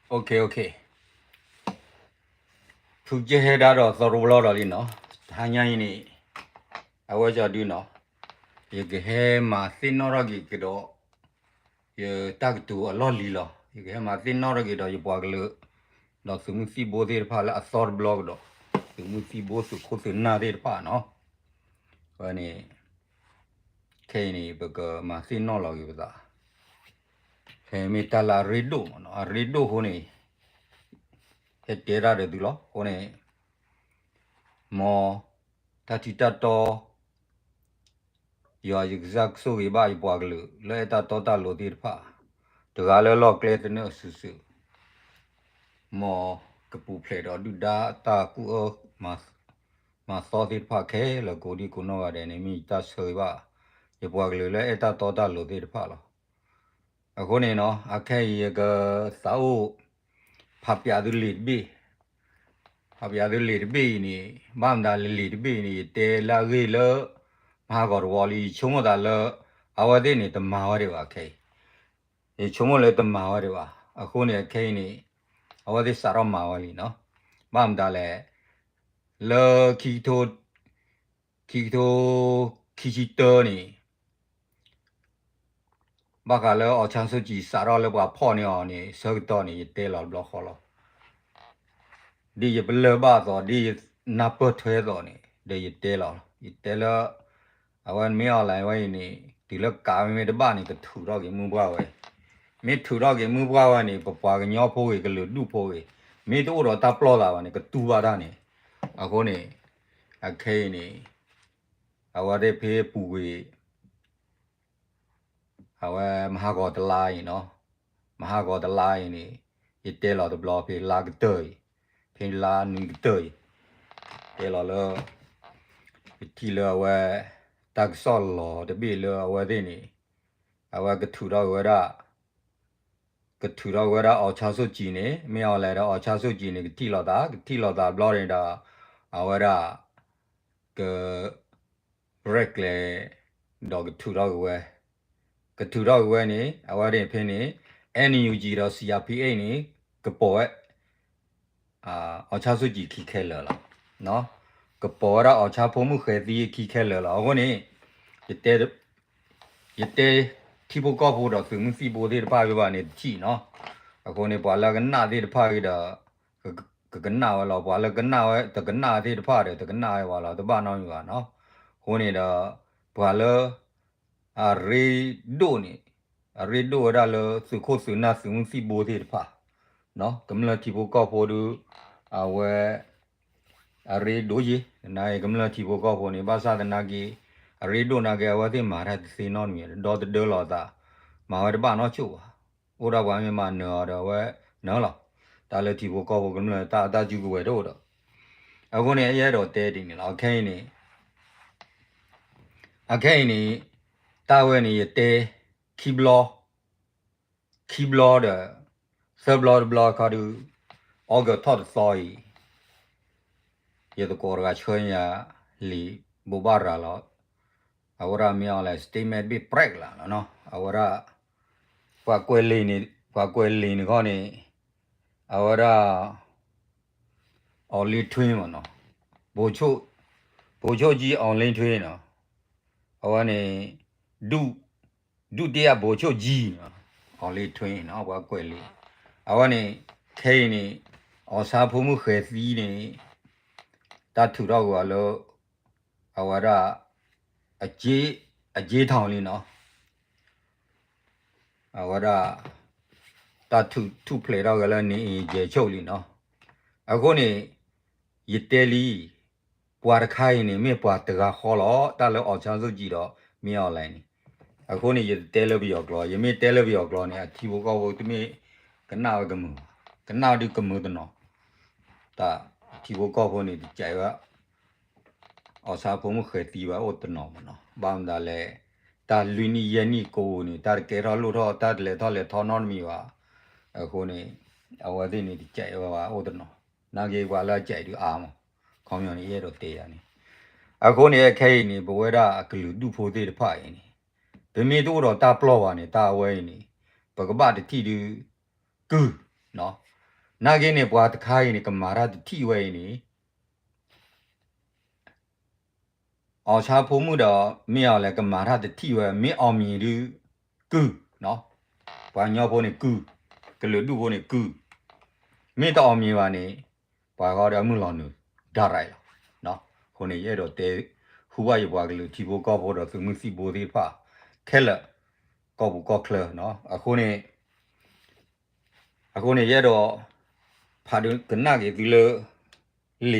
OK OK, ထူကဲဟဲဒၣ်ဒီးသီတဘျီဒီးလံနီၤ, တဟါညါအံၤန့ၣ် အဝဲကီဒုနီၤ, ယကဟဲမၤသ့ၣ်နီၣ်ထီၣ်က့ၤကဒီး ယတၢ်ကတိၤအလီၢ်လံၤလီၤ. ယကဟဲမၤသ့ၣ်နီၣ်ထီၣ်က့ၤဒီးယပှၤကလုာ် ဒီးသုးမုၢ်သံၣ်ဘိသ့ၣ်တဖၣ်လၢအသီတဘျီကဒီး, သုးမုၢ်သံၣ်ဘိသုးခိၣ်သုးနၢ်သ့ၣ်တဖၣ်နီၤ, ဝဲန့ၣ် ခဲအံၤန့ၣ် ပကမၤသ့ၣ်နီၣ်လီၤက့ၤပသး, ဖဲမ့ၢ်တၢ်လၢအရ့ဒိၣ်မးနီၤ, အရ့ဒိၣ်အဃိန့ၣ် ဟဲတဲတၢ်ဒီးသုလီၤ. အဃိန့ၣ် မ်တၢ်ထံတၢ်တီ ယွၤယကစၢ်ကဆိၣ်ဂ့ၤဘၣ်ယပှၤကလုာ်လၢအဲၣ်တၢ်တီတၢ်လိၤသ့ၣ်တဖၣ်, တဂၤလၢလီၢ်ကျဲသနၢၣ်အစုာ်စုာ်, မ်ကပူၤဖျဲးဒီးဒုၣ်ဒါတၢ်ကူၣ်အၢ မၤသီသ့ၣ်တဖၣ်ခဲလၢာ်ကိးဒံကိးနီၢ်ဂၤဒဲးန့ၣ် မ့ၢ်ယတၢ်ဆၢဂ့ၤဘၣ် ယပှၤကလုာ်လၢအဲၣ်တၢ်တီတၢ်လိၤသ့ၣ်တဖၣ်လီၤ. အဃိန့ၣ်နီၤ အခဲအံၤယကသးအိၣ် ဖးပၠးသုလံာ်တဘ့ၣ်, ဖးပၠးသုလံာ်တဘ့ၣ်အံၤန့ၣ် ဘၣ်မတၤလဲၣ်လံာ်တဘ့ၣ်အံၤန့ၣ် ယတဲလၢအဂ့ၢ်လၢ မဟါဂီၤတဝီလံ ယဆိကမိၣ်သးလၢ အဝဲသ့ၣ်န့ၣ် တမၤဝဲဒံးဘၣ်ခဲအံၤ, ယဆိကမိၣ်လၢတမၤဝဲဒံးဘၣ်. အဃိန့ၣ် အခဲအံၤန့ၣ် အဝဲသ့ၣ်စးထီၣ်မၤဝဲလံနီၤ, ဘၣ်မတၤလဲၣ် လၢ ခံကထိ ခံဆံတၢန့ၣ် ဘၣ်ဃးလၢ အောင်ဆန်းစုကြည် စးထီၣ်လၢပှၤဖီၣ်န့ၢ်အီၤန့ၣ် ဆၢကတီၢ်န့ၣ် ယတဲလီၤတဘျီဃီလီၤ. ဒ်ယပလၢၢ်ဘၣ်အသိး ဒ်ယနၢ်ပၢၢ်ထွဲအသိးန့ၣ် ဒီးယတဲလီၤ, ယတဲလၢ အဝဲမ့ၢ် online ဝဲအံၤန့ၣ် တုၤလၢကးမ့မ့ၢ်တဘၣ်န့ၣ် ကထုးထီၣ်က့ၤမုၢ်ပှၢ်ဝဲ, မ့ၢ်ထုးထီၣ်က့ၤမုၢ်ပှၢ်ဝဲန့ၣ် ပပှၤကညီဖိဂ့ၤ ကလုာ်ဒူၣ်ဖိဂ့ၤ မ့ၢ်တအိၣ်ဒီးတၢ်ပျီၢ်သးဘၣ်န့ၣ် ကတူၢ်ဘၣ်တၢ်န့ၣ်, အဃိန့ၣ် အခဲအံၤန့ၣ် အဝဲသ့ၣ်ဖဲပူၤကွံာ် အဝဲမဟါဂီၤတလါအံၤနီၤ, မဟါဂီၤတလါအံၤန့ၣ် ယတဲလီၤတဘျီဖဲလါကတၢၢ်အံၤ, ဖဲလါနွံကတၢၢ်အံၤ, တဲလီၤလၢ ယထံၣ်လၢအဝဲ တၢ်ကစီၣ်လီၤတဘ့ၣ်လၢအဝဲသ့ၣ်န့ၣ် အဝဲကထုးထီၣ်က့ၤဝဲဒၣ် ကထုးထီၣ်က့ၤဝဲဒၣ် အောင်ဆန်းစုကြည် န့ၣ် မ့ၢ် online ဒီး အောင်ဆန်းစုကြည် န့ၣ် ကထံၣ်လိာ်သး, ကထံၣ်လိာ်သးဘျီန့ၣ်ဒီး အဝဲဒၣ် က ရဲၣ်ကျဲၤ ဒီးကထုးထီၣ်က့ၤဝဲ, ကထုးထီၣ်က့ၤဝဲန့ၣ် အဝဲသ့ၣ်ဖဲန့ၣ် NUG ဒီး CRPH န့ၣ် ကပိာ်ဝဲ အောင်ဆန်းစုကြည် ခံခဲလၢာ်လီၤ. ကပိာ်ဝဲဒၣ် အောင်ဆန်း ဖိမုၣ်ဃဲၤသံ ခံခဲလၢာ်လီၤ. အဃိန့ၣ် ယတဲ ယတဲထံဖိကီၢ်ဖိဒီးသုးမုၢ်သံၣ်ဘိသ့ၣ်တဖၣ်ဂ့ၤဘၣ်န့ၣ်တထံၣ်နီၤ. အဃိန့ၣ် ပှၤလၢကနၣ်သ့ၣ်တဖၣ်ဂ့ၤဒီး ကကနၣ်ဝဲလီၤ. ပှၤလၢကနၣ်ဝဲ တကနၣ်သ့ၣ်တဖၣ်ဒီး တကနၣ်ဝဲပှၤလီၤ တဘၣ်နီတမံၤဘၣ်နီၤ. အဃိန့ၣ်ဒီး ပှၤလၢ အရ့ဒိၣ်န့ၣ် အရ့ဒိၣ်ဝဲဒၣ်လၢသုးခိၣ်သုးနၢ်သုးမုၢ်သံၣ်ဘိသ့ၣ်တဖၣ် ကမျၢၢ်ထံဖိကီၢ်ဖိဒုး အဝဲ အရ့ဒိၣ်ယ့ၤ နကမျၢၢ်ထံဖိကီၢ်ဖိန့ၣ် ဘၣ်ဆၣ်သနာ်က့ အရ့ဒိၣ်နာ်က့ အဝဲသ့ၣ်မၤတၢ်တသ့နီတမံၤ ဒီသဒၢလီၤအသး မၤဝဲတဘၣ်နီတစိၢ်ဘၣ်. အိၣ်ဒၣ်ပှၤမ့ၢ်မၤနၢၤအီၤဒီးအဝဲနၢၤလီၤ. တၢ်လၢထံဖိကီၢ်ဖိကမျၢၢ်တၢ်အတၢ်စုကဝဲၤတအိၣ်ဒီး အဃိန့ၣ် ယအဲၣ်ဒိးတဲဒ်န့ၣ်လီၤ. အခဲအံၤန့ၣ် အခဲအံၤန့ၣ် တၢ်ဝဲန့ၣ် ယတဲ ခံဘျီ ခံဘျီဒီး သၢဘျီတဘျီခီဒုး August ထီၣ်တသီအံၤ ယသကိးတဂၤဆှၢယၤလံာ်ဘိးဘၣ်ရၤလီၤ. အဝဲဒၣ်မ့ၢ်အီၤလဲၣ် statement ဘ့ၣ်ပြဲးကလးလီၤနီၤ. အဝဲဒၣ် ပှၤကွဲးလံာ်န့ၣ် ပှၤကွဲးလံာ်န့ၣ်ခီန့ၣ် အဝဲဒၣ် အောင်လင်းထွေးမ့ၢ်နီၤ ဗိုလ်ချုပ်ကြီး အောင်လင်းထွေးနီၤ အဝဲန့ၣ် ဒု ဒုတိယဗိုလ်ချုပ်ကြီးနီၤ အောင်လင်းထွေးနီၤ ပှၤကွဲးလံာ် အဝဲန့ၣ် ခဲအံၤန့ၣ် အောင်ဆန်း ဖိမုၣ်ဃဲၤသံန့ၣ် တၢ်ထုးထီၣ်ကွံာ်အီၤလၢ အဝဲဒၣ် အကၠ့ အကၠ့ထောင်လံနီၤ အဝဲဒၣ် တၢ်ထုးဖျဲးထီၣ်က့ၤလၢ နေအိမ်အကျယ်ချုပ်လံနီၤ. အဃိန့ၣ် ယတဲလံ ပှၤတခါအံၤန့ၣ် မ့ၢ်ပှၤတဂၤဃီလီၤ တၢ်လၢ အောင်ဆန်းစုကြည် ဒီး မင်းအောင်လှိုင် န့ၣ်. အဃိန့ၣ် ယတတဲလၢပယီၤကျိာ်, ယမ့ၢ်တဲလၢပယီၤကျိာ်န့ၣ် အထံဖိကီၢ်ဖိတမ့ၢ်ကနၣ်ဝဲကမုာ်ဘၣ်, ကနၣ်ဒုးကမုာ်တနီၤ, တၢ်ထံဖိကီၢ်ဖိန့ၣ် တကးဝဲ အောင်ဆန်း ဖိမုၣ်ဃဲၤသံဘၣ်အိၣ်တနီၤမ့ၢ်နီၤ, ဘၣ်မတၤလဲၣ်, တၢ်လွံၢ်နံၣ်ယဲၢ်နံၣ်ကိးပူၤန့ၣ် တၢ်တကဲထီၣ်လိၣ်ထီၣ် တၢ်တလဲၤထီၣ်လဲၤထီနီတမံၤဘၣ်. အဃိန့ၣ် အဝဲသ့ၣ်န့ၣ် တကးဝဲဘၣ်အိၣ်တနီၤ, နာ်က့ပှၤလၢအကးဒုးအါမး, ခီပညီန့ၣ် ယအဲၣ်ဒိးတဲယၤန့ၣ်, အဃိန့ၣ် ခဲအံၤန့ၣ် ပဝဲဒၣ်အကလုာ်ဒူၣ်ဖိသ့ၣ်တဖၣ်အံၤန့ၣ် ပမ့ၢ်တအိၣ်ဒီးတၢ်ပျီၢ်ဘၣ်န့ၣ် တၢ်အဝဲအံၤန့ၣ် ပကဘၣ်တထံၣ်ဒုး ကုၢ်, နီၤ နာ်က့န့ၣ် ပှၤတခါအံၤန့ၣ် ကမၤတၢ်တထံၣ်ဝဲအံၤန့ၣ် အောင်ဆန်း ဖိမုၣ်ဒီး မ့ၢ်အီၤလဲၣ် ကမၤတၢ်တထံၣ်ဝဲ မ့ၢ်အီၤမံၤဒုး ကုၢ်, ပှၤကညီဖိန့ၣ်ကုၢ်, ကလုာ်ဒူၣ်ဖိန့ၣ်ကုၢ်, မ့ၢ်တအီၤမံၤဘၣ်န့ၣ် ပှၤဂီၢ်ဒီးအမုၢ်လီၤနုာ် ဒါရၢၣ်လီၤ. အဃိန့ၣ် ယအဲၣ်ဒိးတဲ ဟူဘၣ်ယပှၤကလုာ်ထံဖိကီၢ်ဖိဒီးသုးမုၢ်သံၣ်ဘိသ့ၣ်တဖၣ် ခဲလၢာ် ကီၢ်ပူၤကီၢ်ချၢ, အဃိန့ၣ် အဃိန့ၣ် ယအဲၣ်ဒိး ဖးဒိၣ်ကနၣ်က့ၤသုလၢ လံာ်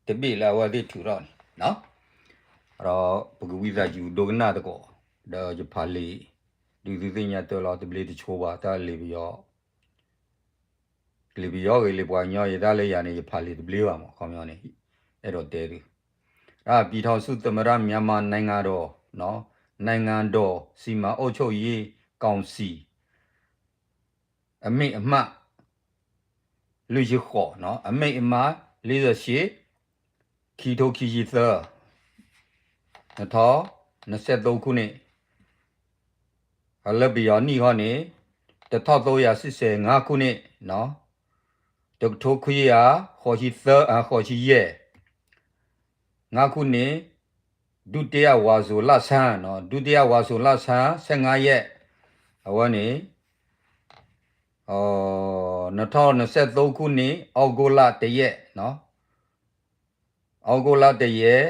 တဘ့ၣ်လၢအဝဲသ့ၣ်ထုးထီၣ်န့ၣ်, ဒီးပကဝံသးစူၤဒိကနၣ်သကိး, ဒီးယဖးလံာ် ဒုးသုသ့ၣ်ညါတၢ်လီၤ တဘျ့တဆိဘၣ် တၢ်လံာ်ပယီၤ, လံာ်ပယီၤဂ့ၤ လံာ်ပှၤကညီဂ့ၤ တၢ်လၢယၤန့ၣ် ယဖးလံာ်တဘျ့ဘၣ်မး ခီပညီန့ၣ် အဲၣ်ဒိးတဲသု ပြည်ထောင်စုသမ္မတ မြန်မာနိုင်ငံတော်, နိုင်ငံတော်စီမံအုပ်ချုပ်ရေးကောင်စီ အမိန့်အမှတ် လေးဆယ့်ရှစ်, အမိန့်အမှတ် လေးဆယ့်ရှစ်, ခံထိခံဆံသၢ, နှစ်ထောင်နှစ်ဆယ့်သုံးခုနှစ်, အလၢပယီၤနံၣ်ခီန့ၣ် တစ်ထောင်သုံးရာစစ်ဆယ်ငါးခုနှစ်, တကထိခွံကယၤ ဃိးဆံသၢ, ဃိးဆံယဲၢ်, ငါးခုနှစ်, ဒုတိယဝါဆိုလဆန်း, ဒုတိယဝါဆိုလဆန်း ဆယ့်ငါးရက်, အဝဲန့ၣ် နှစ်ထောင်နှစ်ဆယ့်သုံးခုနှစ် ဩဂုတ်လတစ်ရက်, ဩဂုတ်လတစ်ရက်,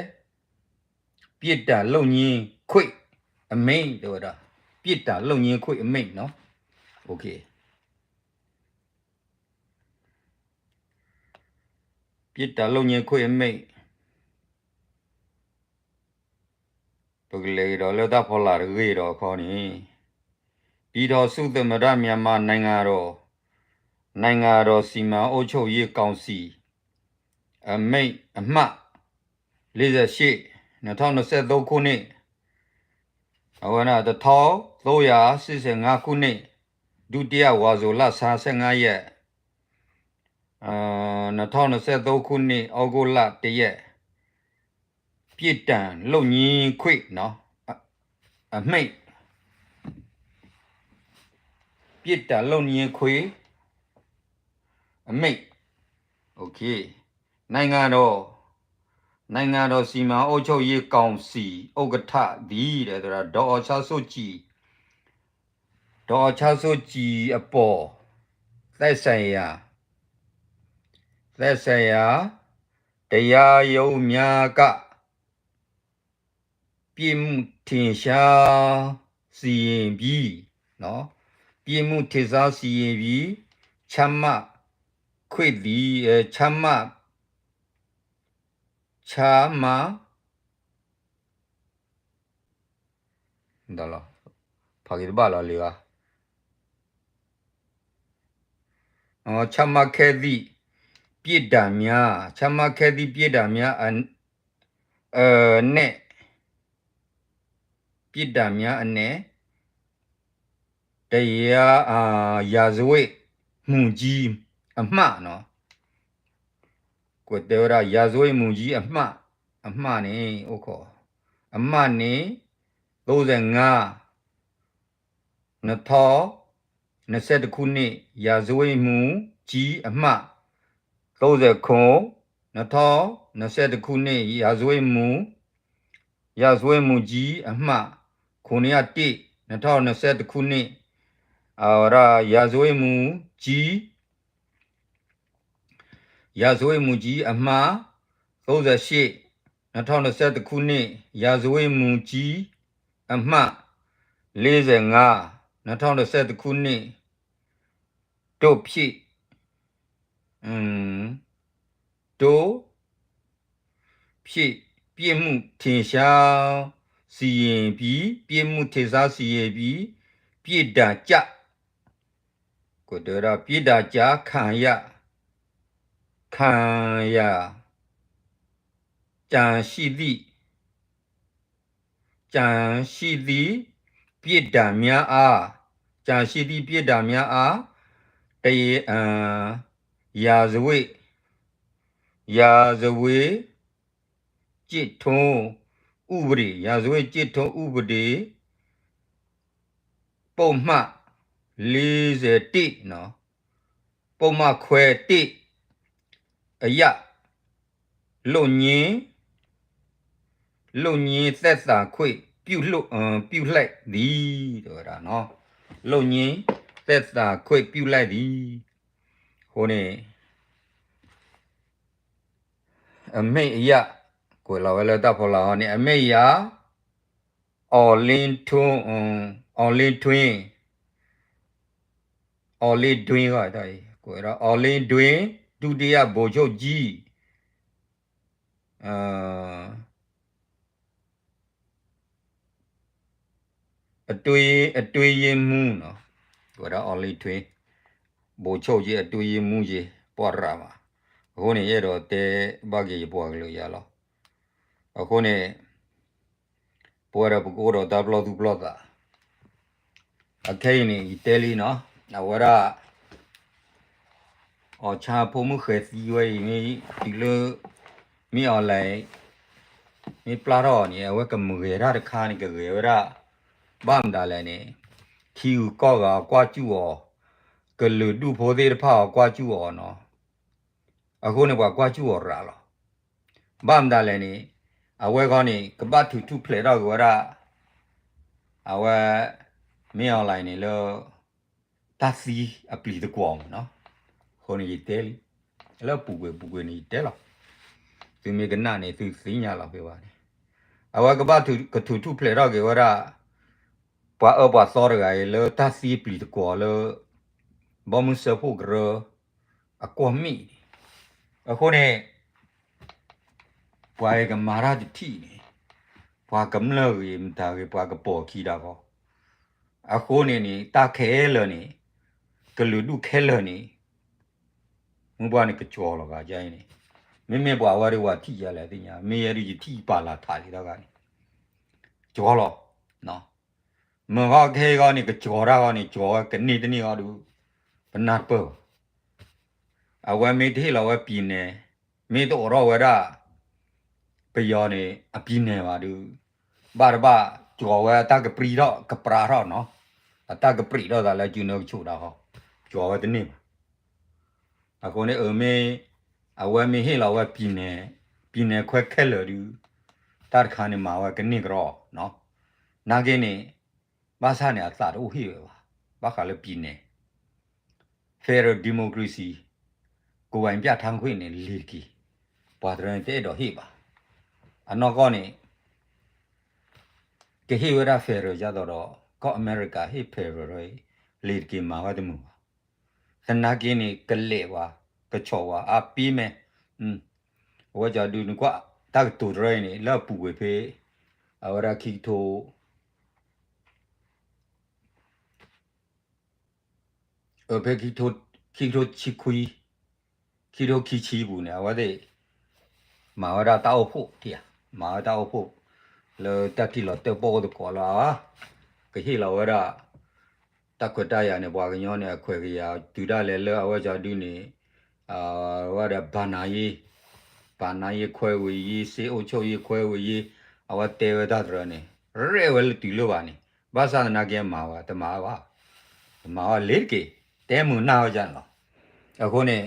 ပြစ်ဒဏ်လွတ်ငြိမ်းခွင့်အမိန့် တဲဝဲဒၣ်, ပြစ်ဒဏ်လွတ်ငြိမ်းခွင့်အမိန့်, ပြစ်ဒဏ်လွတ်ငြိမ်းခွင့်အမိန့် ပကလဲၤကဒီးလၢတၢ်ဖီလာ်တဂ့ၤဒီးအခီန့ၣ်, ပြည်ထောင်စုသမ္မတ မြန်မာနိုင်ငံတော်, နိုင်ငံတော်စီမံအုပ်ချုပ်ရေးကောင်စီ အမိန့်အမှတ် လေးဆယ့်ရှစ်, နှစ်ထောင်နှစ်ဆယ့်သုံးခုနှစ်, အဝဲဒၣ် တစ်ထောင်သုံးရာစစ်ဆယ်ငါးခုနှစ်, ဒုတိယဝါဆိုလဆန်း ဆယ့်ငါးရက်, နှစ်ထောင်နှစ်ဆယ့်သုံးခုနှစ် ဩဂုတ်လတစ်ရက်, ပြစ်ဒဏ်လွတ်ငြိမ်းခွင့်, အမိန့်, ပြစ်ဒဏ်လွတ်ငြိမ်းခွင့် အမိန့်, နိုင်ငံတော်, နိုင်ငံတော်စီမံအုပ်ချုပ်ရေးကောင်စီဥက္ကဋ္ဌသည် ဒေါ်အောင်ဆန်းစုကြည် ဒေါ်အောင်ဆန်းစုကြည်အပေါ် သက်ဆိုင်ရာ, သက်ဆိုင်ရာ တရားရုံးများက ပြစ်မှုထင်ရှားစီရင်ပြီး, ပြစ်မှုထင်ရှားစီရင်ပြီး ချမှတ်ခွင့်သည်, ချမှတ်, ချမှတ်, ဖးက့ၤတဘၣ်လီၤလံဧါ, ချမှတ်ခဲ့သည့်ပြစ်ဒဏ်များ, ချမှတ်ခဲ့သည့်ပြစ်ဒဏ်များအ, အနက်, ပြစ်ဒဏ်များအနက် တရား, အာ, ရာဇဝတ်မှုကြီး အမှတ်, ကွဲးတဲဝဲဒၣ် ရာဇဝတ်မှုကြီး အမှတ်, အမှတ်န့ၣ် အိၣ်ခိး, အမှတ်န့ၣ် သုံးဆယ့်ငါး, နှစ်ထောင်နှစ်ဆယ့်တစ်ခုနှစ် ရာဇဝတ်မှုကြီး အမှတ်သုံးဆယ့်ခုနစ်, နှစ်ထောင်နှစ်ဆယ့်တစ်ခုနှစ် ရာဇဝတ်မှု, ရာဇဝတ်မှုကြီး အမှတ်ခုနစ်ရာတစ်, နှစ်ထောင်နှစ်ဆယ့်တစ်ခုနှစ်, အဝဲဒၣ် ရာဇဝတ်မှုကြီး ရာဇဝတ်မှုကြီး အမှတ်သုံးဆယ့်ရှစ်, နှစ်ထောင်နှစ်ဆယ့်တစ်ခုနှစ် ရာဇဝတ်မှုကြီး အမှတ်လေးဆယ့်ငါး, နှစ်ထောင်နှစ်ဆယ့်တစ်ခုနှစ် တို့ဖြင့်, တို့ဖြင့် ပြစ်မှုထင်ရှားစီရင်ပြီး, ပြစ်မှုထင်ရှားစီရင်ပြီး, ပြစ်ဒဏ်ကျ, ကွဲးတဲဝဲဒၣ် ပြစ်ဒဏ်ကျခံရ, ခံရ, ကျန်ရှိသည့်, ကျန်ရှိသည့်ပြစ်ဒဏ်များအား, ကျန်ရှိသည့်ပြစ်ဒဏ်များအား, တရား, အာ, ရာဇဝတ်, ရာဇဝတ်ကျင့်ထုံးဥပဒေ, ရာဇဝတ်ကျင့်ထုံးဥပဒေ ပုဒ်မလေးဆယ့်တစ်နော်, ပုဒ်မခွဲတစ်အရ လွတ်ငြိမ်း လွတ်ငြိမ်းသက်သာခွင့် ပြုလိုက်- ပြုလိုက်သည် တဲဝဲဒၣ်နီၤ, လွတ်ငြိမ်းသက်သာခွင့် ပြုလိုက်သည်. အဃိန့ၣ် အမိန့်အရ ကွဲးလီၤဝဲလၢတၢ်ဖီလာ်အီၤန့ၣ် အမိန့်အရ အောင်လင်းထွန်း အောင်လင်းထွန်း အောင်လင်းထွန်း အောင်လင်းထွန်း ဒုတိယဗိုလ်ချုပ်ကြီး အတွင်း- အတွင်းရေးမှူးနီၤ, ဝဲဒၣ် အောင်လင်းထွန်း ဗိုလ်ချုပ်ကြီး အတွင်းရေးမှူး ယပှၤရၤမး, အဃိန့ၣ် ယအဲၣ်ဒိးတဲဘၣ်က့ၤယပှၤကလုာ်ယၤလီၤ. အဃိန့ၣ် ပဝဲဒၣ်ပကအိၣ်ဒီးတၢ်ပလီၢ်သူၣ်ပလီၢ်သး အခဲအံၤန့ၣ် ယတဲလံနီၤ, အဝဲဒၣ် အီၣ်ဆါဖိမုၣ်ဃဲၤသံဝဲအံၤ မ့ၢ်တုၤလၢ မ့ၢ် online မ့ၢ်ပျၢ်ထီၣ်အီၤန့ၣ် အဝဲကမၤဂဲၤတၢ်တခါန့ၣ် ကဂဲၤဝဲဒၣ် ဘၣ်မတၤလဲၣ်န့ၣ် ထံဂုၤကီၢ်ဂၤအီၤကွၢ်စူၣ်အီၤ, ကလုာ်ဒူၣ်ဖိသ့ၣ်တဖၣ်အီၤကွၢ်စူၣ်အီၤနီၤ, အဃိန့ၣ် ပှၤကွၢ်စူၣ်အီၤရၤလီၤ. ဘၣ်မတၤလဲၣ်န့ၣ် အဝဲဃီန့ၣ် ကဘၣ်ထုးထူၣ်ဖျဲးထီၣ်က့ၤဝဲဒၣ် အဝဲ မ့ၢ် online န့ၣ်လၢ တၢ်သံအပျံၤသကွီၤမးနီၤ, အဃိန့ၣ်ယတဲလံ, လၢပူၤကွံာ်ပူၤကွံာ်န့ၣ်ယတဲလီၤ, သုမ့ၢ်ကနၣ်န့ၣ် သုသ့ၣ်ညါလီၤဖဲဘၣ်န့ၣ်, အဝဲကဘၣ်ကထုးထူၣ်ဖျဲးထီၣ်က့ၤဝဲဒၣ် ပှၤအၢပှၤသီတဂၤအံၤလၢတၢ်သံပျံၤသကွီၤလၢ ဘီမုၢ်စၢဖှိၣ်ကရၢ အကွီၢ်မ့ၣ်န့ၣ်, အဃိန့ၣ် ပှၤအံၤကမၤတၢ်တထံၣ်န့ၣ်, ပှၤကမျၢၢ်ဂ့ၤမတၤဂ့ၤ ပှၤကပိာ်ခံတၢ်ဃီ, အဃိန့ၣ်န့ၣ် တၢ်ခဲလၢာ်န့ၣ် ကလုာ်ဒူၣ်ခဲလၢာ်န့ၣ် မုၢ်ပှၢ်န့ၣ်ကကၠီၤလီၤဂၤအံၤန့ၣ်, မ့မ့ၢ်ပှၤဝဲဒၣ်ပှၤထံၣ်ယၤလဲၣ်သ့ၣ်ညါ, မ့ၢ်ယဲဒၣ်ယထံၣ်ပာ်လီၤထးလံတၢ်ဂၤန့ၣ်, ကၠီၤလီၤ, မ့ၢ်ဂီၢ်ခဲအံၤဂီၢ်န့ၣ် ကကၠီၤတၢ်ဂီၢ်န့ၣ် ကၠီၤဝဲကန့ၢ်တန့ၢ်ဂီၢ်ဒုး ပနၢ်တပၢၢ်ဘၣ်. အဝဲမ့ၢ်တဟ့ၣ်လီၤဝဲ ပြည်နယ်, မ့ၢ်တအိးထီၣ်ဝဲဒၣ် ပယီၤန့ၣ် အ ပြည်နယ် ဘၣ်ဒုး, ဘၣ်တဘၣ် ကၠီၤဝဲအတၢ်ကပြံထီၣ်ကပြါထီၣ်နီၤ, အတၢ်ကပြံးထီၣ်သးလၢကၠူနၢကဆူးတၢ်ဃီ, ကၠီၤဝဲတန့ၢ်ဘၣ်. အဃိန့ၣ် အမ့ၢ် အဝဲမ့ၢ်ဟ့ၣ်လီၤဝဲ ပြည်နယ်, ပြည်နယ်ခွဲခဲလၢာ်ဒုး, တၢ်တခါန့ၣ်မၤဝဲကန့ၢ်ကရီ, နာ်က့န့ၣ် ဘၣ်ဆၣ်န့ၣ် အသးတအိၣ်ဟ့ၣ်ဝဲဘၣ်, ဘၣ်ဃးလၢ ပြည်နယ်, federal democracy, ကိုယ်ပိုင်ပြဌာန်းခွင့် န့ၣ် လံၤတက့ၢ်, ပှၤတရၢန့ၣ်တအဲၣ်ဒိးဟ့ၣ်ဘၣ်. အနီၢ်ကီၢ်န့ၣ် ကဟ့ၣ်ဝဲဒၣ် federal ဒ်သိးဒီး ကီၢ်အမဲရကၤဟ့ၣ် federal လံၤတက့ၢ် မၤဝဲတမုာ်ဘၣ်. သနာ်က့န့ၣ် ကလဲၤဝဲ, ကဆီၣ်ဝဲ အါပ့ၤမဲာ်, အဝဲကၠီဒုးနကွၢ် တၢ်ကတိၤတရၢအံၤန့ၣ် လၢအပူၤကွံာ်ဖဲ အဝဲဒၣ်ခံကထိ အဖဲ ခံကထိဆံခွံ, ခံကထိခံဆံပူၤန့ၣ် အဝဲသ့ၣ် မၤဝဲဒၣ်တၢ်အိၣ်ဖှိၣ်ထံဧါ, မၤဝဲတၢ်အိၣ်ဖှိၣ် လၢတၢ်ထံၣ်လီၤတၢၣ်ပီၣ်အိၣ်သကိးလၢအဝဲ ကဟ့ၣ်လီၤဝဲဒၣ် တၢ်ခွဲးတၢ်ယာ်န့ၣ် ပှၤကညီန့ၣ် အခွဲးကယာ် တုၤဒၣ်လဲာ်လၢအဝဲကၠီဒုးန့ၣ် အဝဲဒၣ် ဘဏ္ဍာရေး, ဘဏ္ဍာရေးခွဲဝေရေး, စစ်အုပ်ချုပ်ရေးခွဲဝေရေး, အဝဲတဲဝဲတၢ်တရၢန့ၣ် ရဲၣ်ဝဲလၢတုၤလၢဘၣ်န့ၣ်, ဘၣ်ဆၣ်သနာ်က့မၤဝဲ တမၤဝဲဘၣ်, တမၤဝဲလ့ၤတက့ၢ်, တဲမုာ်နၢ်ဝဲဒၣ်န့ၣ်လီၤ. အဃိန့ၣ်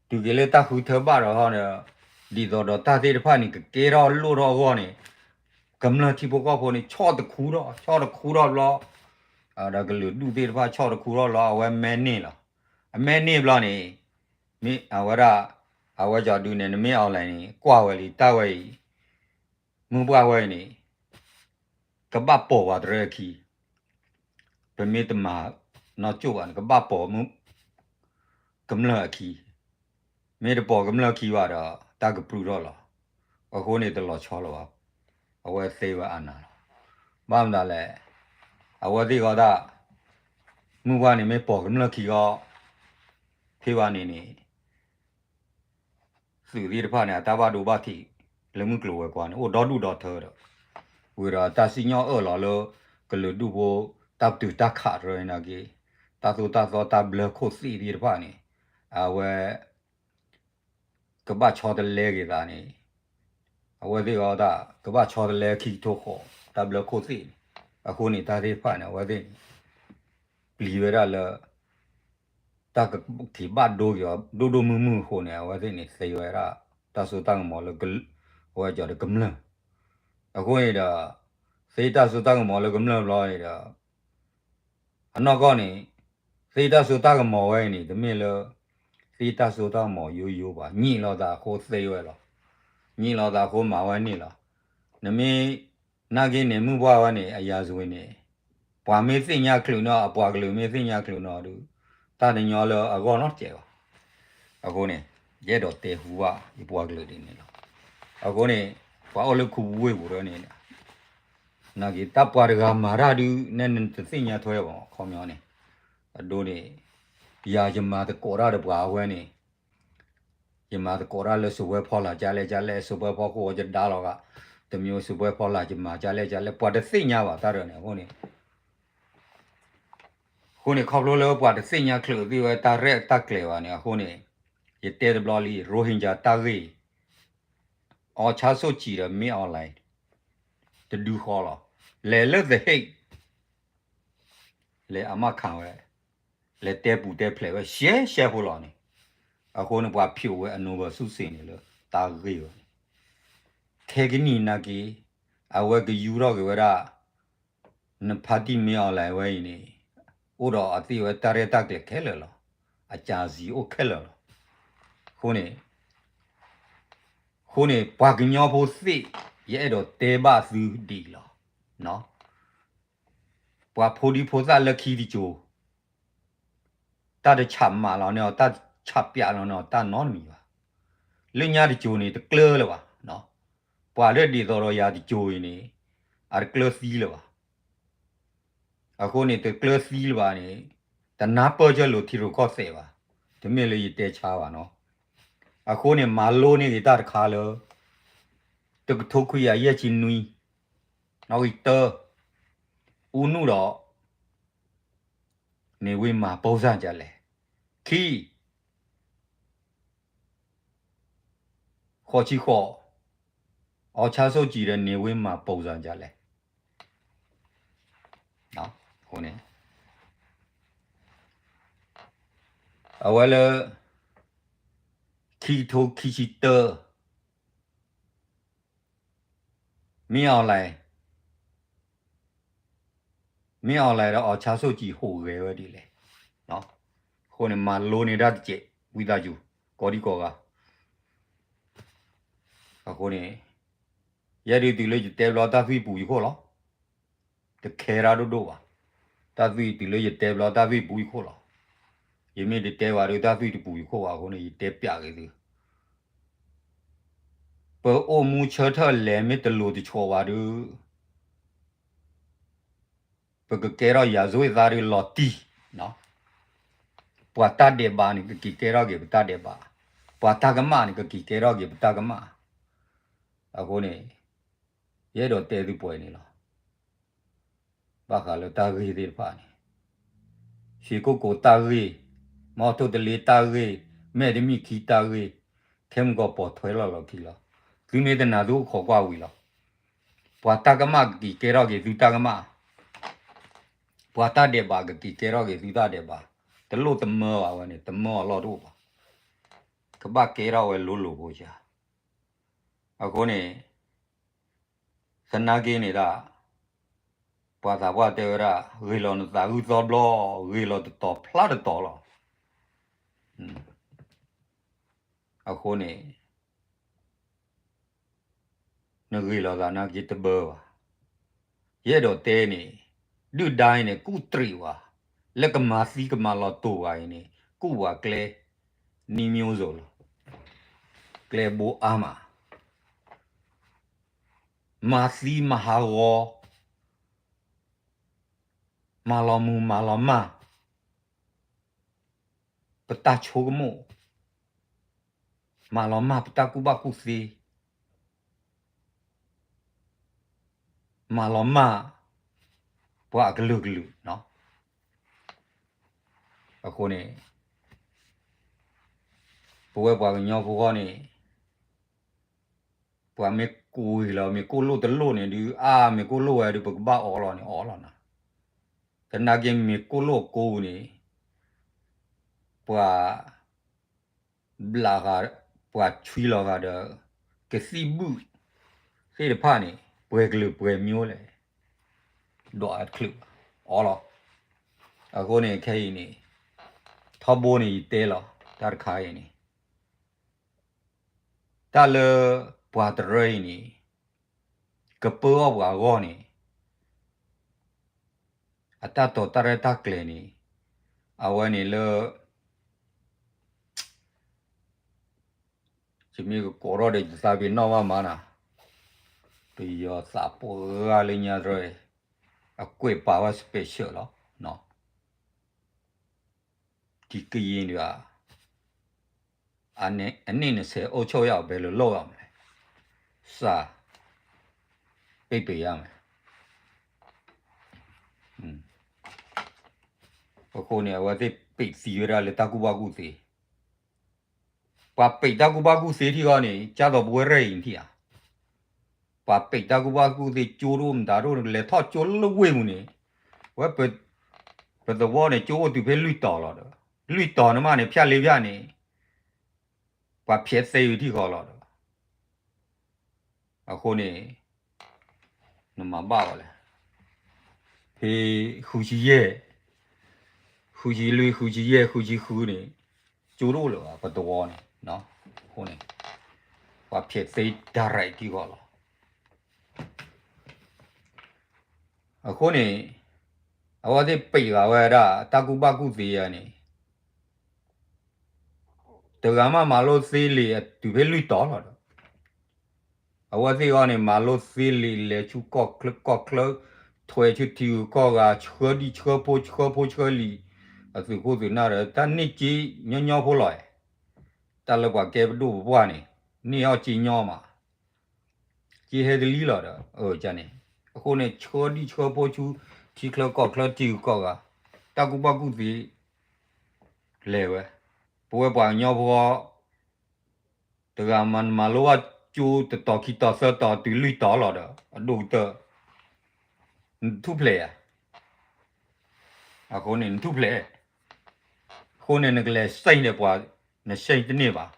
တုၤက့ၤလၢတၢ်ဃုထၢဘၣ်ဒီးဟီဒီး ဒ်သိးဒီးတၢ်သ့ၣ်တဖၣ်န့ၣ် ကကဲထီၣ်လိၣ်ထီၣ်အဂီၢ်န့ၣ် ကမျၢၢ်ထံဖိကီၢ်ဖိန့ၣ် ဆီၣ်တခူထီၣ်, ဆီၣ်တခူထီၣ်ဘျီ, ဒီးကလုာ်ဒူၣ်သ့ၣ်တဖၣ်ဆီၣ်တခူထီၣ်ဘျီ အဝဲမဲန့ၢ်လီၤ. အမဲန့ၢ်ဘျီန့ၣ် မ့ၢ်အဝဲဒၣ် အဝဲကၠီဒုးန့ၣ် နမ့ၢ် online န့ၣ် ကွၢ်ဝဲလံ တၢ်ဝဲအံၤ မုၢ်ပှၢ်ဝဲအံၤန့ၣ် ကဘၣ်ပိာ်ပှၤတရၢအခံ, ပမ့ၢ်တမၤနီၢ်ကၠိၣ်ဘၣ်န့ၣ် ကဘၣ်ပိာ်မုၢ် ကမျၢၢ်အခံ, မ့ၢ်တပိာ်ကမျၢၢ်ခံဘၣ်ဒီး တၢ်ကပြုၢ်ထီၣ်လီၤ. အဃိန့ၣ်တလီၤဆီလၢၤဘၣ်, အဝဲသ့ဝဲအနၢ်လီၤ. ဘၣ်မနုၤလဲၣ်, အဝဲသ့ၣ်ဃီဒၣ် မုၢ်ပှၢ်န့ၣ်မ့ၢ်ပိာ်ကမျၢၢ်ခံဃီ ဖဲဘၣ်န့ၣ်န့ၣ် သုးသ့ၣ်တဖၣ်န့ၣ် အတၢ်ဘၣ်ဒိဘၣ်ထံး လၢမုၢ်ကျိၤဝဲၤကွာ်န့ၣ် အိၣ်ဒီဒူၣ်ဒီထၢဒီး ဝံၤဒီးတၢ်စံၣ်ညီၣ်အၢၣ်လီၤလၢ ကလုာ်ဒူၣ်ဖိ တၢ်ပတုာ်တၢ်ခးတရၢန့ၣ်က့ တၢ်သိၣ်တၢ်သီတၢ်ဘျၢခိၣ်သ့ၣ်သ့ၣ်တဖၣ်န့ၣ် အဝဲ ကဘၣ်ဆီတလဲက့ၤသးန့ၣ် အဝဲသ့ၣ်အီၤဒၣ် ကဘၣ်ဆီတလဲခံကထိဃိး တၢ်ဘျၢခိၣ်သ့ၣ်န့ၣ် အဃိန့ၣ် တၢ်သ့ၣ်တဖၣ်န့ၣ် အဝဲသ့ၣ်န့ၣ် ပျံၤဝဲဒၣ်လၢ တ တၢ်ကက့ၤဘၣ်ဒိက့ၤအီၤ ဒိၣ်ဒိၣ်မုၢ်မုၢ်အဃိန့ၣ် အဝဲသ့ၣ်န့ၣ် သ့ဝဲဒၣ် တၢ်စိတၢ်ကမီၤလၢ အဝဲကၠီၤဒီးကမျၢၢ်, အဃိန့ၣ်ဒီး သ့တၢ်စိတၢ်ကမီၤလၢကမျၢၢ်ဘျီန့ၣ်ဒီး အနီၢ်ကီၢ်န့ၣ် သ့တၢ်စိတၢ်ကမီၤဝဲအံၤန့ၣ် တမ့ၢ်လၢ သ့တၢ်စိတၢ်ကမီၤယိယိဘၣ်, ညံးလိာ်သးအဃိသ့ဝဲလီၤ. ညံးလိာ်သးအဃိမၤဝဲန့ၣ်လီၤ. နမ့ၢ် နာ်က့န့ၣ် မုၢ်ပှၢ်ဝဲန့ၣ် အရာဇဝင်န့ၣ် ပှၤမ့ၢ်သ့ၣ်ညါချုးနီၢ် အပှၤကလုာ်မ့ၢ်သ့ၣ်ညါချုးနီၢ်ဒီး တၢ်တညီလၢအဂီၢ်နီတစဲးဘၣ်. အဃိန့ၣ် ယအဲၣ်ဒိးတဲဟူဘၣ်ယပှၤကလုာ်ဒ်န့ၣ်လီၤ. အဃိန့ၣ် ပှၤအိၣ်လၢခူပူၤဝ့ၢ်ပူၤဒီးန့ၣ် နာ်က့ တၢ်ပှၤတဂၤမၤတၢ်ဒုး နဲနတသ့ၣ်ညါထွဲဘၣ် ခီပညီန့ၣ် အဒိန့ၣ် ယၤယမၤသကိးတၢ်ဒီးပှၤအဝဲန့ၣ် ယမၤသကိးတၢ်လၢစပွဲဖီလာ်ကလဲၣ်ကလဲၣ် စပွဲဖီခိၣ်ဝဲယဒါလီၤဂာ် တမံၤစပွဲဖီလာ်ယမၤကလဲၣ်ကလဲၣ် ပှၤတသ့ၣ်ညါဘၣ်တၢ်ဒီးန့ၣ် အဃိန့ၣ် အဃိန့ၣ် ခီဖျိလၢပှၤတသ့ၣ်ညါချုးသ့ၣ်ဝဲတၢ်ရဲၣ်တၢ်ကျဲၤဘၣ်န့ၣ် အဃိန့ၣ် ယတဲတဘျီလံ ရိဟင်ဂျာတၢ်ဂ့ၢ် အောင်ဆန်းစုကြည်ဒီး မင်းအောင်လှိုင် တဒုဃီလီၤ. လဲၤလၢ The Hague လဲၤအမးခးဝဲ လဲၤတဲပူၤတဲဖျဲးဝဲ ရှဲရှဲဖိလီၤန့ၣ် အဃိန့ၣ် ပှၤဖျိးဝဲအနိဘၢၣ်စုစ့ၣ်န့ၣ်လၢ တၢ်ဂ့ၢ်ဝဲန့ၣ် ခဲကနံၣ်နာ်က့ အဝဲကယူၢ်ထီၣ်က့ၤဝဲဒၣ် နဖါတံၢ်မ့ၢ်အီၤလဲၣ်ဝဲအံၤန့ၣ် အိၣ်ဒီးအသ့ၣ်ဝဲတၢ်ရဲၣ်တၢ်ကျဲၤခဲလၢာ်လီၤ. အကၢ်စံအိၣ်ခဲလၢာ်လီၤ. အဃိန့ၣ် အဃိန့ၣ် ပှၤကညီဖိသ့ၣ် ယအဲၣ်ဒိးတဲဘၣ်သုဒ်အံၤလီၤ. ပှၤဖိဒံဖိသၣ်လၢခံတစိၤ တၢ်တဆးမးလီၤန့ၢ်အီၤ တၢ်ဆးပျးလီၤန့ၢ်အီၤ တၢ်နီတမံၤဘၣ်. လၢညါတစိၤန့ၣ် တကျၢလၢၤဘၣ်. ပှၤလၢဒ်သိးဒီးယၤတစိၤအံၤန့ၣ် အတကျၢသံလၢၤဘၣ်. အဃိန့ၣ် တကျၢသံလၢၤဘၣ်န့ၣ် တနၢ်ပၢၢ်ဆၢလိာ်ထံရူၢ်ကီၢ်သဲးဘၣ်. တမ့ၢ်လၢယတဲဆါဘၣ်နီၤ. အဃိန့ၣ် မၤလိန့ၢ်ဂ့ၤတၢ်တခါလၢ တကထိခွံကယၤယဲၢ်ဆံနွံ နီၣ်ဂံၢ်တၢ ဦးနုဒီး နေဝင်းမှာ ပုံစံကလဲၣ်. ခံ ဃိးဆံဃိး အောင်ဆန်းစုကြည်ဒီး နေဝင်းမှာ ပုံစံကလဲၣ်. အဃိန့ၣ် အဝဲလၢ ခံကထိခံဆံတၢ မင်းအောင်လှိုင် မင်းအောင်လှိုင်ဒီး အောင်ဆန်းစုကြည် ဟူးဂဲၤဝဲဒ်လဲၣ်. အဃိန့ၣ် မၤလိန့ၢ်ဒၣ်တစဲး ဝံသးစူၤ ကိးဒံကိးဂၤ. အဃိန့ၣ် ယဲဒုးတုၤလၢယတဲဘျီတၢ်သွံၣ်ပူၤယခိၣ်လီၤ. တခဲတၢ်ဒိၣ်ဒိၣ်ဘၣ်. တၢ်သွံၣ်တုၤလၢယတဲဘျီတၢ်သွံၣ်ပူၤယခိၣ်လီၤ. ယမ့ၢ်တတဲဘၣ်ဒီး တၢ်သွံၣ်တပူၤယခိၣ်ဘၣ်အဃိန့ၣ် ယတဲပျးက့ၤသု ပအိၣ်မူဆၢထၢၣ်လဲၤမ့ၢ်တလိၤတဆီးဘၣ်ဒီး ပကကဲထီၣ်ယၤစွ့သးဒီးလီၤတံၢ်, ပှၤတၢ်ဒဲးဘးန့ၣ် ကက့ၤကဲထီၣ်က့ၤပတၢ်ဒဲးဘး, ပှၤတၢ်ကမၣ်န့ၣ် ကက့ၤကဲထီၣ်က့ၤပတၢ်ကမၣ်. အဃိန့ၣ် ယအဲၣ်ဒိးတဲသုပှဲၤန့ၣ်လီၤ. ဘၣ်ဃးလၢတၢ်ဂ့ၢ်သ့ၣ်တဖၣ်န့ၣ် ရွှေကုက္ကိုတၢ်ဂ့ၢ်, မီထိတလ့တၢ်ဂ့ၢ်, မဲၣ်တမံၣ်ခံတၢ်ဂ့ၢ်, ခဲမုၢ်ကီၢ်ပိာ်ထွဲလီၤလီၢ်ခံလီၤ. သုမ့ၢ်တနာ်သုအိၣ်ခိးကွၢ်ဝံၤလီၤ. ပှၤတၢ်ကမၣ်ကက့ၤကဲထီၣ်က့ၤသုတၢ်ကမၣ်, ပှၤတၢ်ဒဲးဘးကက့ၤကဲထီၣ်က့ၤသုတၢ်ဒဲးဘး, တလိၣ်တမၢဘၣ်ဝဲန့ၣ် တမၢအလီၢ်တအိၣ်ဘၣ်. ကဘၣ်ကဲထီၣ်ဝဲလိၤလိၤဖိစှၤ. အဃိန့ၣ် သနာ်က့န့ၣ်ဒၣ် ပှၤသးပှၢ်တဲဝဲဒၣ် ဂ့ၤလီၤနသးဂုၢ်သီဘျီ, ဂ့ၤလီၤတတီၤဖျါတတီၤလီၤ. အဃိန့ၣ် နဂ့ၤလီၤသးနာ်က့တဘၢဘၣ်. ယအဲၣ်ဒိးတဲန့ၣ် ဒုၣ်ဒါအံၤန့ၣ် ကူၣ်တရံးဝဲ, လၢကမၤသံကမၤလီၤတိာ်ဝဲအံၤန့ၣ် ကူၣ်ဝဲကျဲ နည်းမျိုးစုံလီၤ. ကျဲဘိအါမး မၤသံမၤဟးဂီၤ, မၤလီၤမုၢ်မၤလီၤမၢ်, ပတၢ်ဆိကမိၣ်, မၤလီၤမၢ်ပတၢ်ကူၣ်ဘၣ်ကူၣ်သ့, မၤလီၤမၢ် ပှၤအကလုာ်ကလုာ်. အဃိန့ၣ် ပဝဲပှၤကညီဖိဃီန့ၣ် ပှၤမ့ၢ်ကူၣ်လီၤ မ့ၢ်ကိၣ်လိၣ်တလိၣ်န့ၣ်ဒုး အါ မ့ၢ်ကိၣ်လိၣ်ဝဲဒုး ပကဘၣ်အီလီၤန့ၣ် အီလီၤနၤ. သနာ်က့မ့ၢ်ကိၣ်လိၣ်ကိၣ်န့ၣ် ပှၤ ဘျးဃာ် ပှၤဆွံလီၤဃာ်ဒီး ကသံၣ်ဘူၣ်သ့ၣ်တဖၣ်န့ၣ် ပှဲၤကလုာ်ပှဲၤမံၤလဲၣ် ဒွးတချုးဘၣ်အီၤလီၤ. အဃိန့ၣ်ခဲအံၤန့ၣ် ထီဘိန့ၣ်ယတဲလီၤ တၢ်တခါအံၤန့ၣ် တၢ်လၢပှၤတရၢအံၤန့ၣ် ကပၢအီၣ်ပှၤအဂီၢ်န့ၣ် အတၢ်တိာ်တၢ်ရဲၣ်တၢ်ကျဲၤန့ၣ် အဝဲန့ၣ်လၢ ယမ့ၢ်ကကိးထီၣ်ဒီးယသးပ့ၤနီၣ်ဘၣ်မးနၤ, ပယီၤသးပှၢ်လၢညါတရၢ အကွဲးပာ်ဝဲ special လီၤ. ဒီကရင်တွေက အနှစ်နှစ်ဆယ်အုပ်ချုပ်ရအောင် ဘယ်လိုလုပ်ရမလဲ စပိတ်ပင်ရမယ်. အဃိန့ၣ် အဝဲသ့ၣ်ပိတ်သံဝဲဒၣ်လၢတၢ်ကူၣ်ဘၣ်ကူၣ်သ့, ပှၤပိတ်တၢ်ကူၣ်ဘၣ်ကူၣ်သ့ထံဃီန့ၣ် ကၢ်သိးပဝဲရဲၣ်အံၤထံၣ်ဧါ, ပှၤပိတ်တၢ်ကူၣ်ဘၣ်ကူၣ်သ့ ကၠိဒိၣ်မတၤဒိၣ် လဲၤထီၣ်ကၠိလၢဝ့ၢ်ပူၤန့ၣ်, ဝဲ ပသဝီန့ၣ် ကၠိအိၣ်တုၤဖဲလွံၢ်တီၤလီၤဒီး လွံၢ်တီၤန့ၣ်မးန့ၣ် ဖၠၣ်လ့ဖၠၣ်န့ၣ် ပှၤဖျဲးသ့ဝံၤထံဃီလီၤဒီး အဃိန့ၣ် နမၤဘၣ်ဝဲလဲၣ်, ဖဲဃုဆံယဲၢ်, ဃုဆံလွံၢ် ဃုဆံယဲၢ် ဃုဆံဃုန့ၣ် ကၠိတအိၣ်လၢၤဘၣ် ပသဝီန့ၣ်, အဃိန့ၣ် ပှၤဖျဲးသ့တၢ်ရဲၣ်ထံဃီလီၤ. အဃိန့ၣ် အဝဲသ့ၣ်ပိတ်ဃာ်ဝဲဒၣ် တၢ်ကူၣ်ဘၣ်ကူၣ်သ့ယၤန့ၣ် တဂၤမးမၤလိသ့လံာ်အတုၤဖဲလွံၢ်တီၤလီၤဒီး အဝဲသ့ၣ်အံၤန့ၣ် မၤလိသ့လံာ် လဲၤဆူကီၢ်ချၢ ကီၢ်ချၢ ထွဲဆူထံဂုၤကီၢ်ဂၤ ဆှၢဒံၣ်ဆှၢဖိ ဆှၢဖိဆှၢလံာ် အသုးခိၣ်သုးနၢ်ဒီး တၢ်န့ၢ်က့ညီညီဖိလီၤ. တၢ်လၢပှၤကဲပဒိၣ်ပပှၢ်န့ၣ် န့ၢ်အီၣ်က့ညီမး က့ဟဲတလံလီၤဒီး န့ၣ် အဃိန့ၣ် ဆှၢဒံၣ်ဆှၢဖိဆူ ထံချၢကီၢ်ချၢ ထံဂုၤကီၢ်ဂၤ တၢ်ကူၣ်ဘၣ်ကူၣ်သ့ လဲၤဝဲ, ပဝဲပှၤကညီဖိ တဂၤမၤလိဘၣ်ကၠိတတီၤခံတီၤသၢတီၤတုၤလွံၢ်တီၤလီၤဒီး အဒိၣ်ကတၢၢ် နထူၣ်ဖျဲးဧါ, အဃိန့ၣ် နထူၣ်ဖျဲး, အဃိန့ၣ် နကလဲၤစဲန့ၣ်ပှၤ နစဲတန့ၢ်ဘၣ်.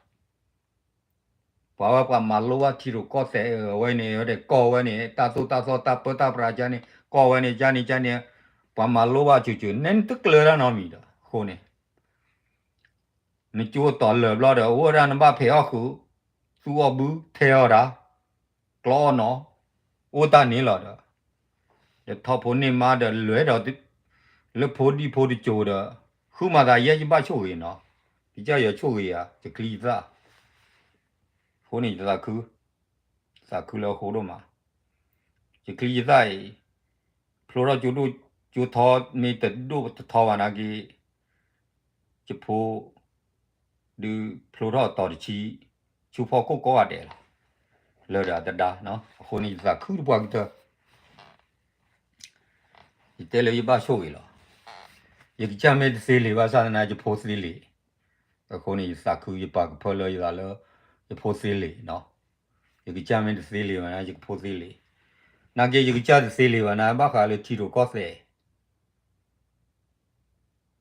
ပှၤဝဲပှၤမၤလိဘၣ်ထံရူၢ်ကီၢ်သဲးအဝဲန့ၣ် ဝဲဒၣ်ကီၢ်ဝဲန့ၣ် တၢ်သိၣ်တၢ်သီတၢ်ပၢတၢ်ပြးကန့ၣ် ကီၢ်ဝဲန့ၣ် ကန့ၣ်ကန့ၣ် ပှၤမၤလိဘၣ်စူၤစူၤ နဲနတကျၢၤတၢ်နီတမံၤဒီး အဃိန့ၣ် နကၠိတီၤလၢာ်ဘျီဒီး အိၣ်ဝဲဒၣ်နဘၣ်ဖဲးအီၣ်ဃုာ် သူၣ်အီၣ်ဘု ထဲအီၣ်တၢ် ကျီအီၣ်နီၤ အိၣ်တၢ်န့ၣ်လီၤဒီး ယထီၣ်ဖိန့ၢ်မါဒီးလဲၤဒီး လၢဖိဒံဖိတစိၤဒီး ဃုမၤသးယဲယဘၣ်ဆိၣ်ဂ့ၤနီၤ ယကစၢ်ယွၤဆိၣ်ဂ့ၤယၤ ယချံယသၣ် အဃိန့ၣ် ယသးခု သးခုလၢအဃိဒိၣ်မး ယချံယသၣ်အံၤ ဖျိထီၣ်ကၠိဒိၣ်ကၠိထီ မ့ၢ်တဒိၣ်တထီဘၣ်နာ်က့ ယဖိ ဒုးဖျိထီၣ်အတီၤတဆံ ဆူဖီခိၣ်ကိးဂၤဒဲးလီၤ လၢာ်ဒီးအသဒါ အဃိန့ၣ် ယသးခုတပှၢ်ကတၢၢ် ယတဲလၢယဘၣ်ဆိၣ်ဂ့ၤလီၤ ယကစၢ်မ့ၢ်တသ့လံာ်ဘၣ်ဆၣ်သနာ်က့ ယဖိသ့လံာ် အဃိန့ၣ် ယသးခုယပာ်ကဖၢလၢယသးလၢ ယဖိသ့လံာ် ယကစၢ်မ့ၢ်တသ့လံာ်ဘၣ်နာ်က့ ယဖိသ့လံာ် နာ်က့ ယကစၢ်တသ့လံာ်ဘၣ်နာ်က့ ဘၣ်ဃးလၢထံရူၢ်ကီၢ်သဲး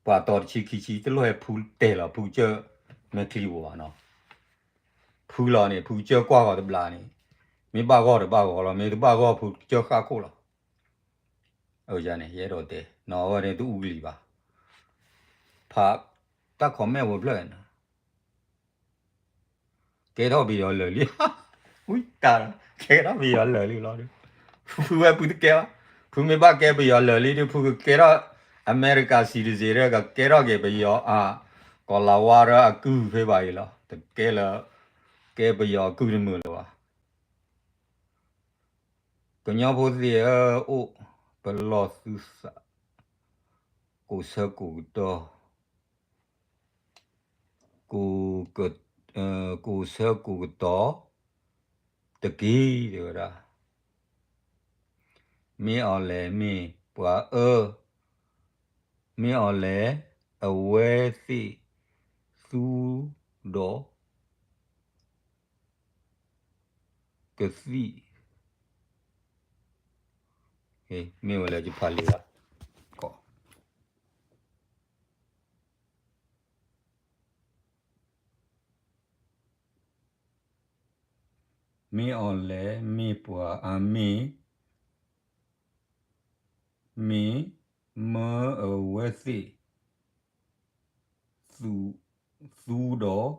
ပှၤတီၤတဆံခံဆံ တလိၣ်ဟဲဖုတဲာ်လီၤ ဖုကစၢၢ်မဲာ်ချံပူၤဘၣ်နီၤ ဖုလီၤန့ၣ် ဖုကစၢၢ်ကွၢ်ဂီၤတဘျီန့ၣ် မ့ၢ်ဘၣ်ဂီၢ်တဘၣ်ဂီၢ်လီၤ မ့ၢ်တဘၣ်ဂီၢ်ဖုကစၢၢ်ဃၣ်ခိၣ်လီၤ အန့ၣ် ယအဲၣ်ဒိးတဲ နီၤဝဲန့ၣ်တအူကလံၤဘၣ် ဖး တၢ် comment ဝဲဖျၢၣ်န့ၣ် ကဲထီၣ်ပယီၤလၢာ်လံ ဝံတၢ် ကဲထီၣ်ပယီၤလၢာ်လံလီၤ ဖုဝဲဖုတကဲဘၣ် ဖုမ့ၢ်ဘၣ်ကဲပယီၤလၢာ်လံဒီး ဖုကကဲထီၣ် America citizen ဒီး ကကဲထီၣ်က့ၤပယီၤ ကီၤလၤဝါဒီးအကုၢ်ဖဲဘၣ်အံၤလီၤ တကဲလၢ ကဲပယီၤအကုၢ်တမုာ်လၢၤဘၣ် ကညီဖိသ့ၣ်ဧၢ အိၣ်ပလီၢ်သုသး ကိးဆၢကိးကတီၢ် ကိးက ကိးဆၢကိးကတီၢ် တက့ၢ် တဲဝဲဒၣ် မ့ၢ်အီၤလဲၣ်မ့ၢ်ပှၤအၢ မ့ၢ်အီၤလဲၣ် အဝဲသ့ၣ်သူဒီး ကသံၣ် မ့ၢ်ဝဲလၢယဖးလံာ်ဘၣ် ကီး မ့ၢ်အီၤလဲၣ် မ့ၢ်ပှၤအမ့ၢ် မ့ၢ်မၢအဝဲသ့ၣ် သူဒီး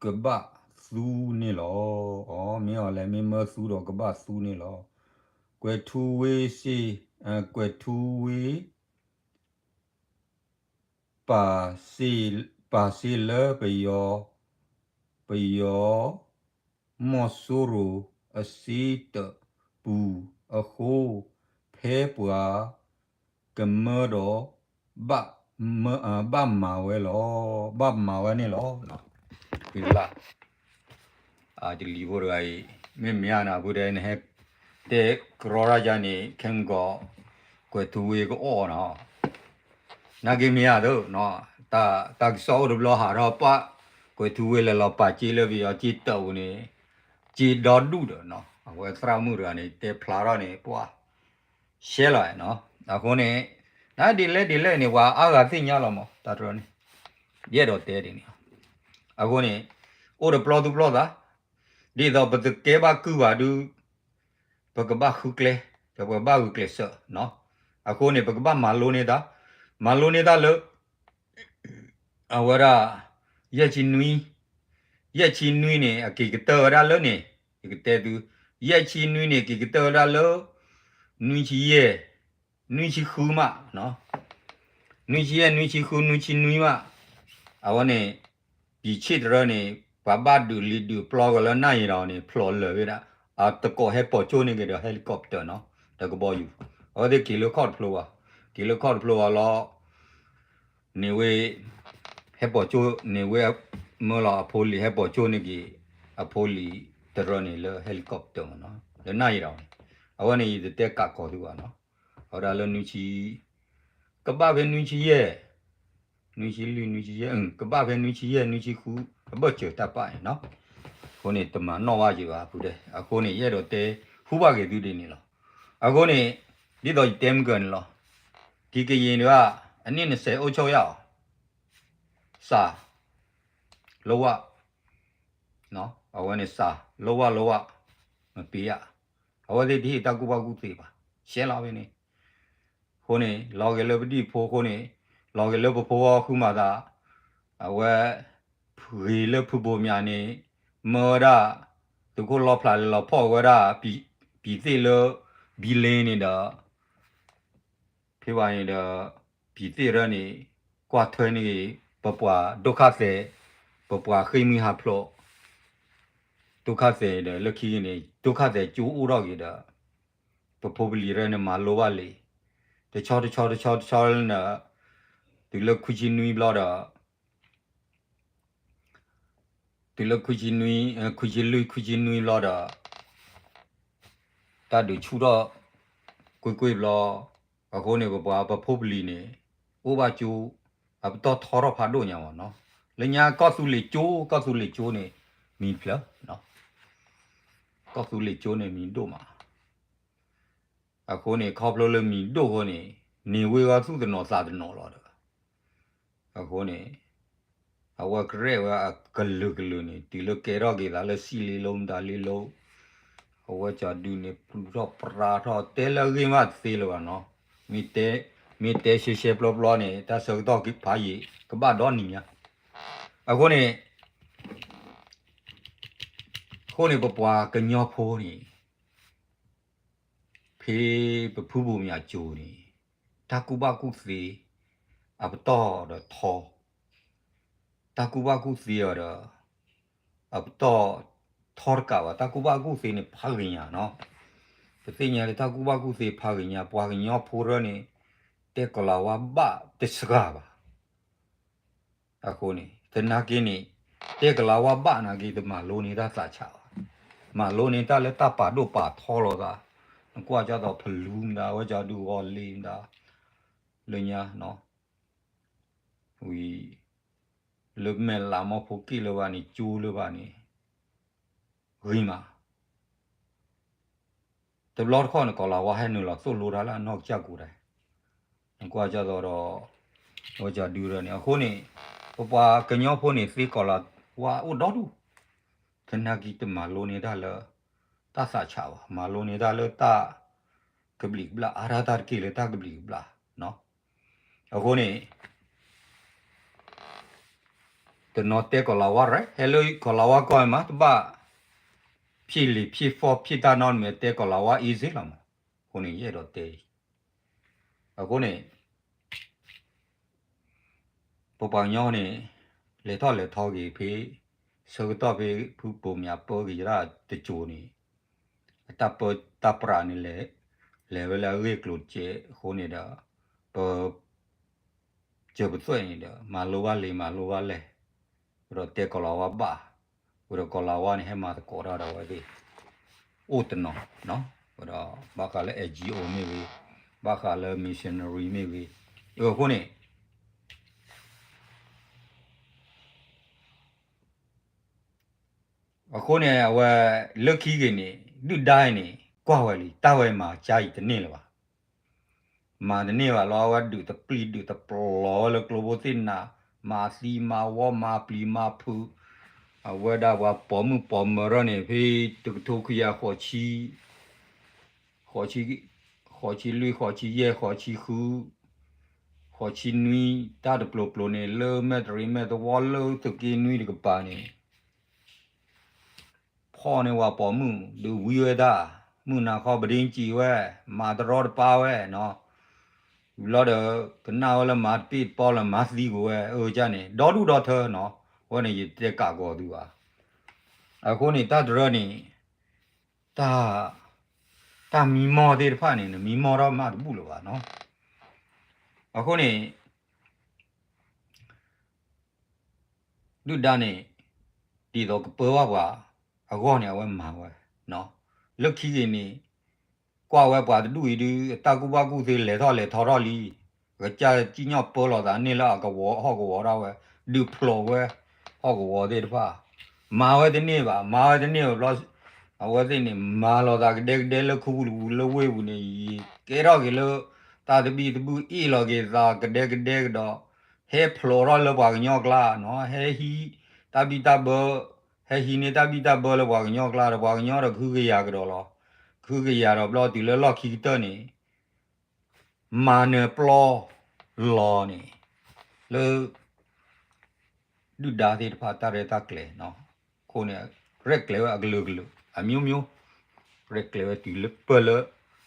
ကဘၣ်သူန့ၣ်လီၤ. အမ့ၢ်အီၤလဲၣ် မ့ၢ်မၢသူဒီးကဘၣ်သူန့ၣ်လီၤ. ကွဲးထူဝ့ ကွဲးထူဝ့ ပာ်စ့လၢပယီၤ ပယီၤ မီၢ်စိရိၤအစ့တပူၤအဃိ ဖဲပှၤကမၢဒီး ဘၣ်မၤဝဲလီၤ, ဘၣ်မၤဝဲန့ၣ်လီၤ. ဖဲလၢ တလံၤဖိတဂၤအံၤ မ့ၢ်မ့ၢ်ဧါန့ၣ် အပူၤတဲ နဟဲတဲကရီတၢ်ယါန့ၣ် ခဲမုၢ်ကီး ကွဲးထူဝ့ကအီၣ်နီၤ, နာ်က့မ့ၢ်ဧါသိး, တၢ်ကစီၣ်အိၣ်တဘျီဟးထီၣ်ပှၤ ကွဲးထူဝ့လဲၤလီၤပာ်စ့လၢပယီၤစ့တၢးပူၤန့ၣ် စ့ဒီဒူၣ်ဒီးနီၤ, အဝဲသရၣ်မုၣ်တဂၤန့ၣ် တဲဖျါထီၣ်န့ၣ် ပှၤ ရှဲလီၤနီၤ, အဃိန့ၣ် နဒ်လဲၣ်ဒ်လဲၣ်န့ၣ် ပှၤအါဂၤသ့ၣ်ညါလီၤမး တၢ်တရၢန့ၣ် ယအဲၣ်ဒိးတဲဒ်န့ၣ်လီၤ. အဃိန့ၣ် အိၣ်ဒီးပျီသူၣ်ပျီသး ဒ်သိးပတကဲဘၣ်ကုၢ်ဘၣ်ဒုး ပကဘၣ်ဃုကျဲ ဒီးပကဘၣ်ဂုာ်ကျဲးစၢးနီၤ, အဃိန့ၣ် ပကဘၣ်မၤလိန့ၢ်တၢ်, မၤလိန့ၢ်တၢ်လၢ အဝဲဒၣ် ယဲၢ်ဆံနွံ, ယဲၢ်ဆံနွံန့ၣ် အက့ၤကတၢၢ်ဝဲဒၣ်လၢန့ၣ် ယကတဲသု, ယဲၢ်ဆံနွံန့ၣ် က့ၤကတၢၢ်ဝဲဒၣ်လၢ နွံဆံယဲၢ်, နွံဆံဃုမး, နွံဆံယဲၢ် နွံဆံဃု နွံဆံနွံမး, အဝဲန့ၣ် ယံာ်ဆ့ၣ်တရၢန့ၣ် ပှၤဘၣ်ဒုးလံာ်ဒုးပျီကလၢနၢ်ယံၤဒီးန့ၣ် ဖျိးလၢာ်ဝဲဒၣ် အတကိးဟဲပိာ်ကၠိန့ၢ်က့ၤဒီး helicopter နီၤ, ဒီးကဘီယူၤ, အဝဲသ့ၣ်က့ၤလၢခီၣ်တဖျိဘၣ်, က့ၤလၢခီၣ်တဖျိဘၣ်လီၤ န့ၣ်ဝဲ ဟဲပိာ်ကၠိန့ၢ်ဝဲ မၢလီၤအဖိလံၤ ဟဲပိာ်ကၠိန့ၢ်က့ၤ အဖိလံၤတရၢန့ၣ်လၢ helicopter မးနီၤ, လၢနၢ်ယံၤဒီးန့ၣ်, အဝဲန့ၣ်ယတတဲကးကီၤသုဘၣ်နီၤ, အဝဲဒၣ်လၢနွံဆံ ကဘၣ်ဖဲနွံဆံယဲၢ်, နွံဆံလွံၢ် နွံဆံယဲၢ် ကဘၣ်ဖဲနွံဆံယဲၢ် နွံဆံဃု အဘၢၣ်စၢၤတၢ်ပာ်န့ၣ်နီၤ, အဃိန့ၣ် တမၤနီၣ်ဘၣ်ယံၤဘၣ်ဖုတဲ, အဃိန့ၣ် ယအဲၣ်ဒိးတဲ ဟူဘၣ်က့ၤသုဒ်န့ၣ်လီၤ. အဃိန့ၣ် ဒ်သိးယတဲမုၢ်ကၢၢ်န့ၣ်လီၤ, က့ၤကယံၤဒၣ် အနံၣ်နစဲးအိၣ်ဆိၣ်ယၣ်အီၤ, စး လဝၣ်, အဝဲန့ၣ်စး လဝၣ်လဝၣ်, မပ့ယါ, အဝဲသ့ၣ်တဟ့ၣ်တၢ်ကူၣ်ဘၣ်ကူၣ်သ့ဘၣ်, ရှဲလီၤဖဲန့ၣ်, အဃိန့ၣ် လီၤဂာ်လၢပဒံၣ်ဖိအဃိန့ၣ်, လီၤဂာ်လၢပဖိဂီၢ်ဃုမၤသး, အဝဲ ဂ့ၤလၢဖုဘိးမၠးန့ၣ် မၢဝဲဒၣ် သုးခိၣ်လီဖျးလဲၤလီၤဖီၣ်ဝဲဒၣ် ပံၤသ့ၣ်လၢ ဘံလ့န့ၣ်ဒီး ဖဲဘၣ်န့ၣ်ဒီး ပံၤသ့ၣ်ရၢန့ၣ် ကွၢ်ထွဲန့ၣ်ဂ့ၤ ပပှၤဒိၣ်ခါသဲး, ပပှၤဃ့ၢ်မှံဟးဖျိး, ဒိၣ်ခါသဲးဒီး လၢခံက့ၤန့ၣ် ဒိၣ်ခါသဲးကၠိအိၣ်ထီၣ်က့ၤဒီး ပဖိပလံၤရၢန့ၣ် မၤလိဘၣ်လံ, တဆီတဆီတဆီတဆီလၢန့ၣ်, တုၤလၢခွံဆံနွံဘျီဒီး တုၤလၢခွံဆံနွံ, ခွံဆံလွံၢ် ခွံဆံနွံဘျီဒီး တၢ်ဒုးဆူၣ်ထီၣ်ကွ့ၢ်ကွ့ၢ်ဘျီ, အဃိန့ၣ် ပပှၤပဖိပလံၤန့ၣ် အိၣ်ဘၣ်ကၠိ အပတီၢ်ထီထီၣ်ဖးဒိၣ်ညါမးနီၤ, လၢညါကီၢ်သူလ့ၤကၠိ ကီၢ်သူလ့ၤကၠိန့ၣ် မံၤဖျၢၣ်, ကီၢ်သူလ့ၤကၠိန့ၣ်မံၤဒိၣ်မး အဃိန့ၣ် ခီဖျိလၢမံၤဒိၣ်အဃိန့ၣ် န့ၢ်ဝ့ၢ်ဂီၢ်သူၣ်တနီၤသးတနီၤလီၤဒီး, အဃိန့ၣ် အဝဲကရဲၣ်ဝဲအကလုာ်ကလုာ်န့ၣ် တုၤလၢကဲထီၣ်က့ၤသးလၢစံၣ်လ့လိမတၤလ့လိ, အဝဲကၠီဒုန့ၣ် ပျုးထီၣ်ပြါထီၣ် တဲလၢအဂ့ၢ်မးတသ့လၢၤဘၣ်နီၤ, မ့ၢ်တဲရှဲရှဲပျီပျီန့ၣ် တၢ်ဆၢကတီၢ်ဖးယံာ် ကဘၣ်ဒီနံၤညါ, အဃိန့ၣ် အဃိန့ၣ် ပပှၤကညီဖိန့ၣ် ဖဲပဖုဘိၣ်မၠးကၠိန့ၣ် တၢ်ကူၣ်ဘၣ်ကူၣ်သ့ အပတီၢ်ဒီးထီ, တၢ်ကူၣ်ဘၣ်ကူၣ်သ့အီၤဒီး အပတီၢ်ထီတကးဘၣ် တၢ်ကူၣ်ဘၣ်ကူၣ်သ့န့ၣ် ဖးဂ့ၤညါနီၤ, ပသ့ၣ်ညါလၢတၢ်ကူၣ်ဘၣ်ကူၣ်သ့ဖးဂ့ၤညါ ပှၤကညီဖိရၢန့ၣ် တဲကလၤဝါဘၣ်တစှၤဘၣ် အဃိန့ၣ် သနာ်က့န့ၣ် တဲကလၤဝါဘၣ်နာ်က့ တမၤလိန့ၢ်တၢ်သးဆးဘၣ်, မၤလိန့ၢ်တၢ်လၢတၢ်ပာ်ဒိၣ်ပာ်ထီလိာ်သး, နကွၢ်ကၢ်သိးဖလူမတၤ ဝဲကၠီဒုဂီၤလ့မတၤ, လၢညါနီၤ, ဝံၤ လၢမဲာ်လးမီၢ်ဖိက့ၣ်လၢၤဘၣ်န့ၣ် ကၠိလၢၤဘၣ်န့ၣ် ဂ့ၤမး တဘျီတခီၣ်န့ၣ် ကီၤလၤဝါဟဲနုာ်လီၤသိၣ်လိတၢ်လၢအနီၢ်ကစၢ်ကိးဒဲး, နကွၢ်ကၢ်သိးဒီး ဝဲကၠီဒုရၢန့ၣ် အဃိန့ၣ် ပပှၤကညီဖိန့ၣ် သ့ကီၤလၤဝါအိၣ်ဒီဒူၣ်, သနာ်က့တမၤလိန့ၢ်တၢ်လၢ တၢ်သးဆးဘၣ်, မၤလိန့ၢ်တၢ်လၢတၢ်ကဘျံးကဘျၣ်, အါတၢ်တၢ်တက့ၢ်လၢတၢ်ကဘျံးကဘျၣ်. အဃိန့ၣ် တနီၤတဲကီၤလၤဝါရဲၣ်, ဟဲလၢကီၤလၤဝါကီၢ်မး တဘၣ် ဖြေလီၤဖြေဖီဖြေတၢ်နီတမံၤ တဲကီၤလၤဝါ easy လီၤမး. အဃိန့ၣ် ယအဲၣ်ဒိးတဲအံၤ, အဃိန့ၣ် ပပှၤကညီန့ၣ် လဲၤထီၣ်လဲၤထီက့ၤဖဲ ဆၢကတီၢ်ဖဲ ဖုပိာ်မၠးပၢက့ၤယဒၣ်တစိၤန့ၣ် အတၢ်ပၢတၢ်ပြးန့ၣ် လဲၤဝဲလၢအဂ့ၢ်အကျိၤတကဲးအဃိန့ၣ်ဒီး ပ စၢၤပသွဲၣ်န့ၣ်ဒီး မၤလိဘၣ်လံ မၤလိဘၣ်လဲၣ်, ဝဲဒီးတဲကီၤလၤဝါဘၣ်, ဝဲဒီးကီၤလၤဝါန့ၣ် ဟဲမၤသကိးတၢ်ဒီးဝဲသ့ၣ် အိၣ်တနီၤ, ဝဲဒီးဘၣ်ဃးလၢ NGO မ့ၢ်ဂ့ၤ, ဘၣ်ဃးလၢ missionary မ့ၢ်ဂ့ၤ, အဃိန့ၣ် အဃိန့ၣ် အဝဲ လၢခံဂ့ၤန့ၣ် ဒုၣ်ဒါအံၤန့ၣ် ကွၢ်ဝဲလံ တၢ်ဝဲမၤကါအံၤတန့ၢ်လၢၤဘၣ်. မၤတန့ၢ်ဘၣ်လီၤ အဝဲဒုးတပျံၤဒုးတပျီၤဝဲလၢကျိဖိသ့ၣ်နၤ, မၤသံမၤဝီ မၤပျံၤမၤဖုး, အဝဲဒၣ်ပှၤပိာ်မုၣ်ပိာ်မၢၤထီၣ်န့ၣ် ဖဲတကထိခွံကယၤဃိးဆံ ဃိးဆံလွံၢ် ဃိးဆံယဲၢ် ဃိးဆံဃု ဃိးဆံနွံ တၢ်တပျိၤပျိၤန့ၣ် လၢမဲၢ်တရံးမဲၢ်သဝီလၢသုးက့နွံတကပၤန့ၣ် ဖီၣ်န့ၢ်ဝဲပိာ်မုၣ် ဒုးဝံဝဲတၢ်, မုၢ်နၤခီပဒ့ကံဝဲ, မၤတရီတပါဝဲနီၤ, ဝံၤလီၤဒီး ကနၣ်ဝဲလၢမၤတပ့ၢ်တပီလၢမၤသံကွံာ်ဝဲ အၢကန့ၣ် ဒီဒူၣ်ဒီထၢနီၤ, အဝဲန့ၣ်ယတဲကးကီၤသုဘၣ်. အဃိန့ၣ် တၢ်တရၢန့ၣ် တၢ် တၢ်မံမီၢ်သ့ၣ်တဖၣ်န့ၣ် နမံမီၢ်ထီၣ်မးတဘူၣ်လၢၤဘၣ်နီၤ. အဃိန့ၣ် ဒုၣ်ဒါန့ၣ် ဒ်သိးကပၢဘၣ်ပှၤအဂီၢ်န့ၣ် အဝဲမၤဝဲ, လၢခံဂ့ၤန့ၣ် ကွၢ်ဝဲပှၤတဒူၣ်အံၤဒုး အတၢ်ကူၣ်ဘၣ်ကူၣ်သ့လဲၤထီၣ်လဲၤထီထီၣ်လံ, ကစၢ်စံၣ်ညီၣ်ပၢလီၤသးန့ၢ်လၢအကဝီၤဟီၣ်ကဝီၤဒၣ်ဝဲ, ဒုးဖျိးဝဲ ဟီၣ်ကဝီၤသ့ၣ်တဖၣ်, မၤဝဲတန့ၢ်ဘၣ်, မၤဝဲတန့ၢ်ဘၣ်ဘျီ အဝဲသ့ၣ်န့ၣ် မၤလီၤသးကဒဲကဒဲလၢခူပူၤတပူၤလၢဝ့ၢ်ပူၤန့ၣ် ယကဲထီၣ်က့ၤလၢ တၢ်သဘံၣ်သဘုၣ်အ့ၣ်လီၤက့ၤသးကဒဲကဒဲကဒီး ဟဲဖျိးထီၣ်လၢပှၤကညီကျါနီၤ, ဟဲဟံးတၢ်ဘံၣ်တၢ်ဘၢ, ဟဲဟံးန့ၢ်တၢ်ဘံၣ်တၢ်ဘၢလၢပှၤကညီကျါဒီး ပှၤကညီဒီးကဟုကယာ်ကဒီးလီၤ. ကဟုကယာ်ဒီးဘျီတုၤလၢလီၢ်ခံကတၢၢ်န့ၣ် မၤနၢၤပျီလီၤန့ၣ် လၢ ဒုၣ်ဒါသ့ၣ်တဖၣ်တၢ်ရဲၣ်တၢ်ကျဲၤနီၤ, အဃိန့ၣ် ရဲၣ်ကျဲၤဝဲအကလုာ်ကလုာ် အမျိုးမျိုး, ရဲၣ်ကျဲၤဝဲတုၤလၢပၢၢ်လၢ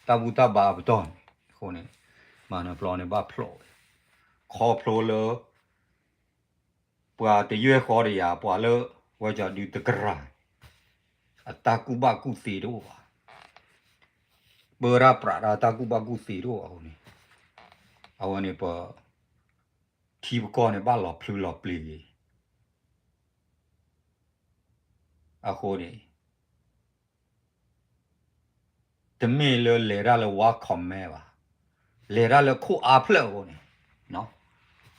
တၢ်ဘူၣ်တၢ်ဘါအပတီၢ်န့ၣ်, အဃိန့ၣ် မၤနၢၤပျီန့ၣ်ဘၣ်ဖျိးဝဲ, ခီဖျိလၢ ပှၤတယွဲၢ်ဃီတယၤ ပှၤလၢ ဝဲကီၤဒုးတကရၤ အတၢ်ကူၣ်ဘၣ်ကူၣ်သ့တအိၣ်ဘၣ်, ပၢတၢ်ပြးတၢ်တၢ်ကူၣ်ဘၣ်ကူၣ်သ့တအိၣ်ဘၣ်အဃိန့ၣ်, အဝဲန့ၣ်ပ ထံပကီၢ်န့ၣ် ဘၣ်လီၤဖျုးလီၤပျံၤဂ့ၤ, အဃိန့ၣ် တမ့ၢ်လၢလဲၤတၢ်လၢ ဝါ comment ဘၣ်, လဲၤတၢ်လၢခိၣ်အါဖျၢၣ်အဃိန့ၣ်,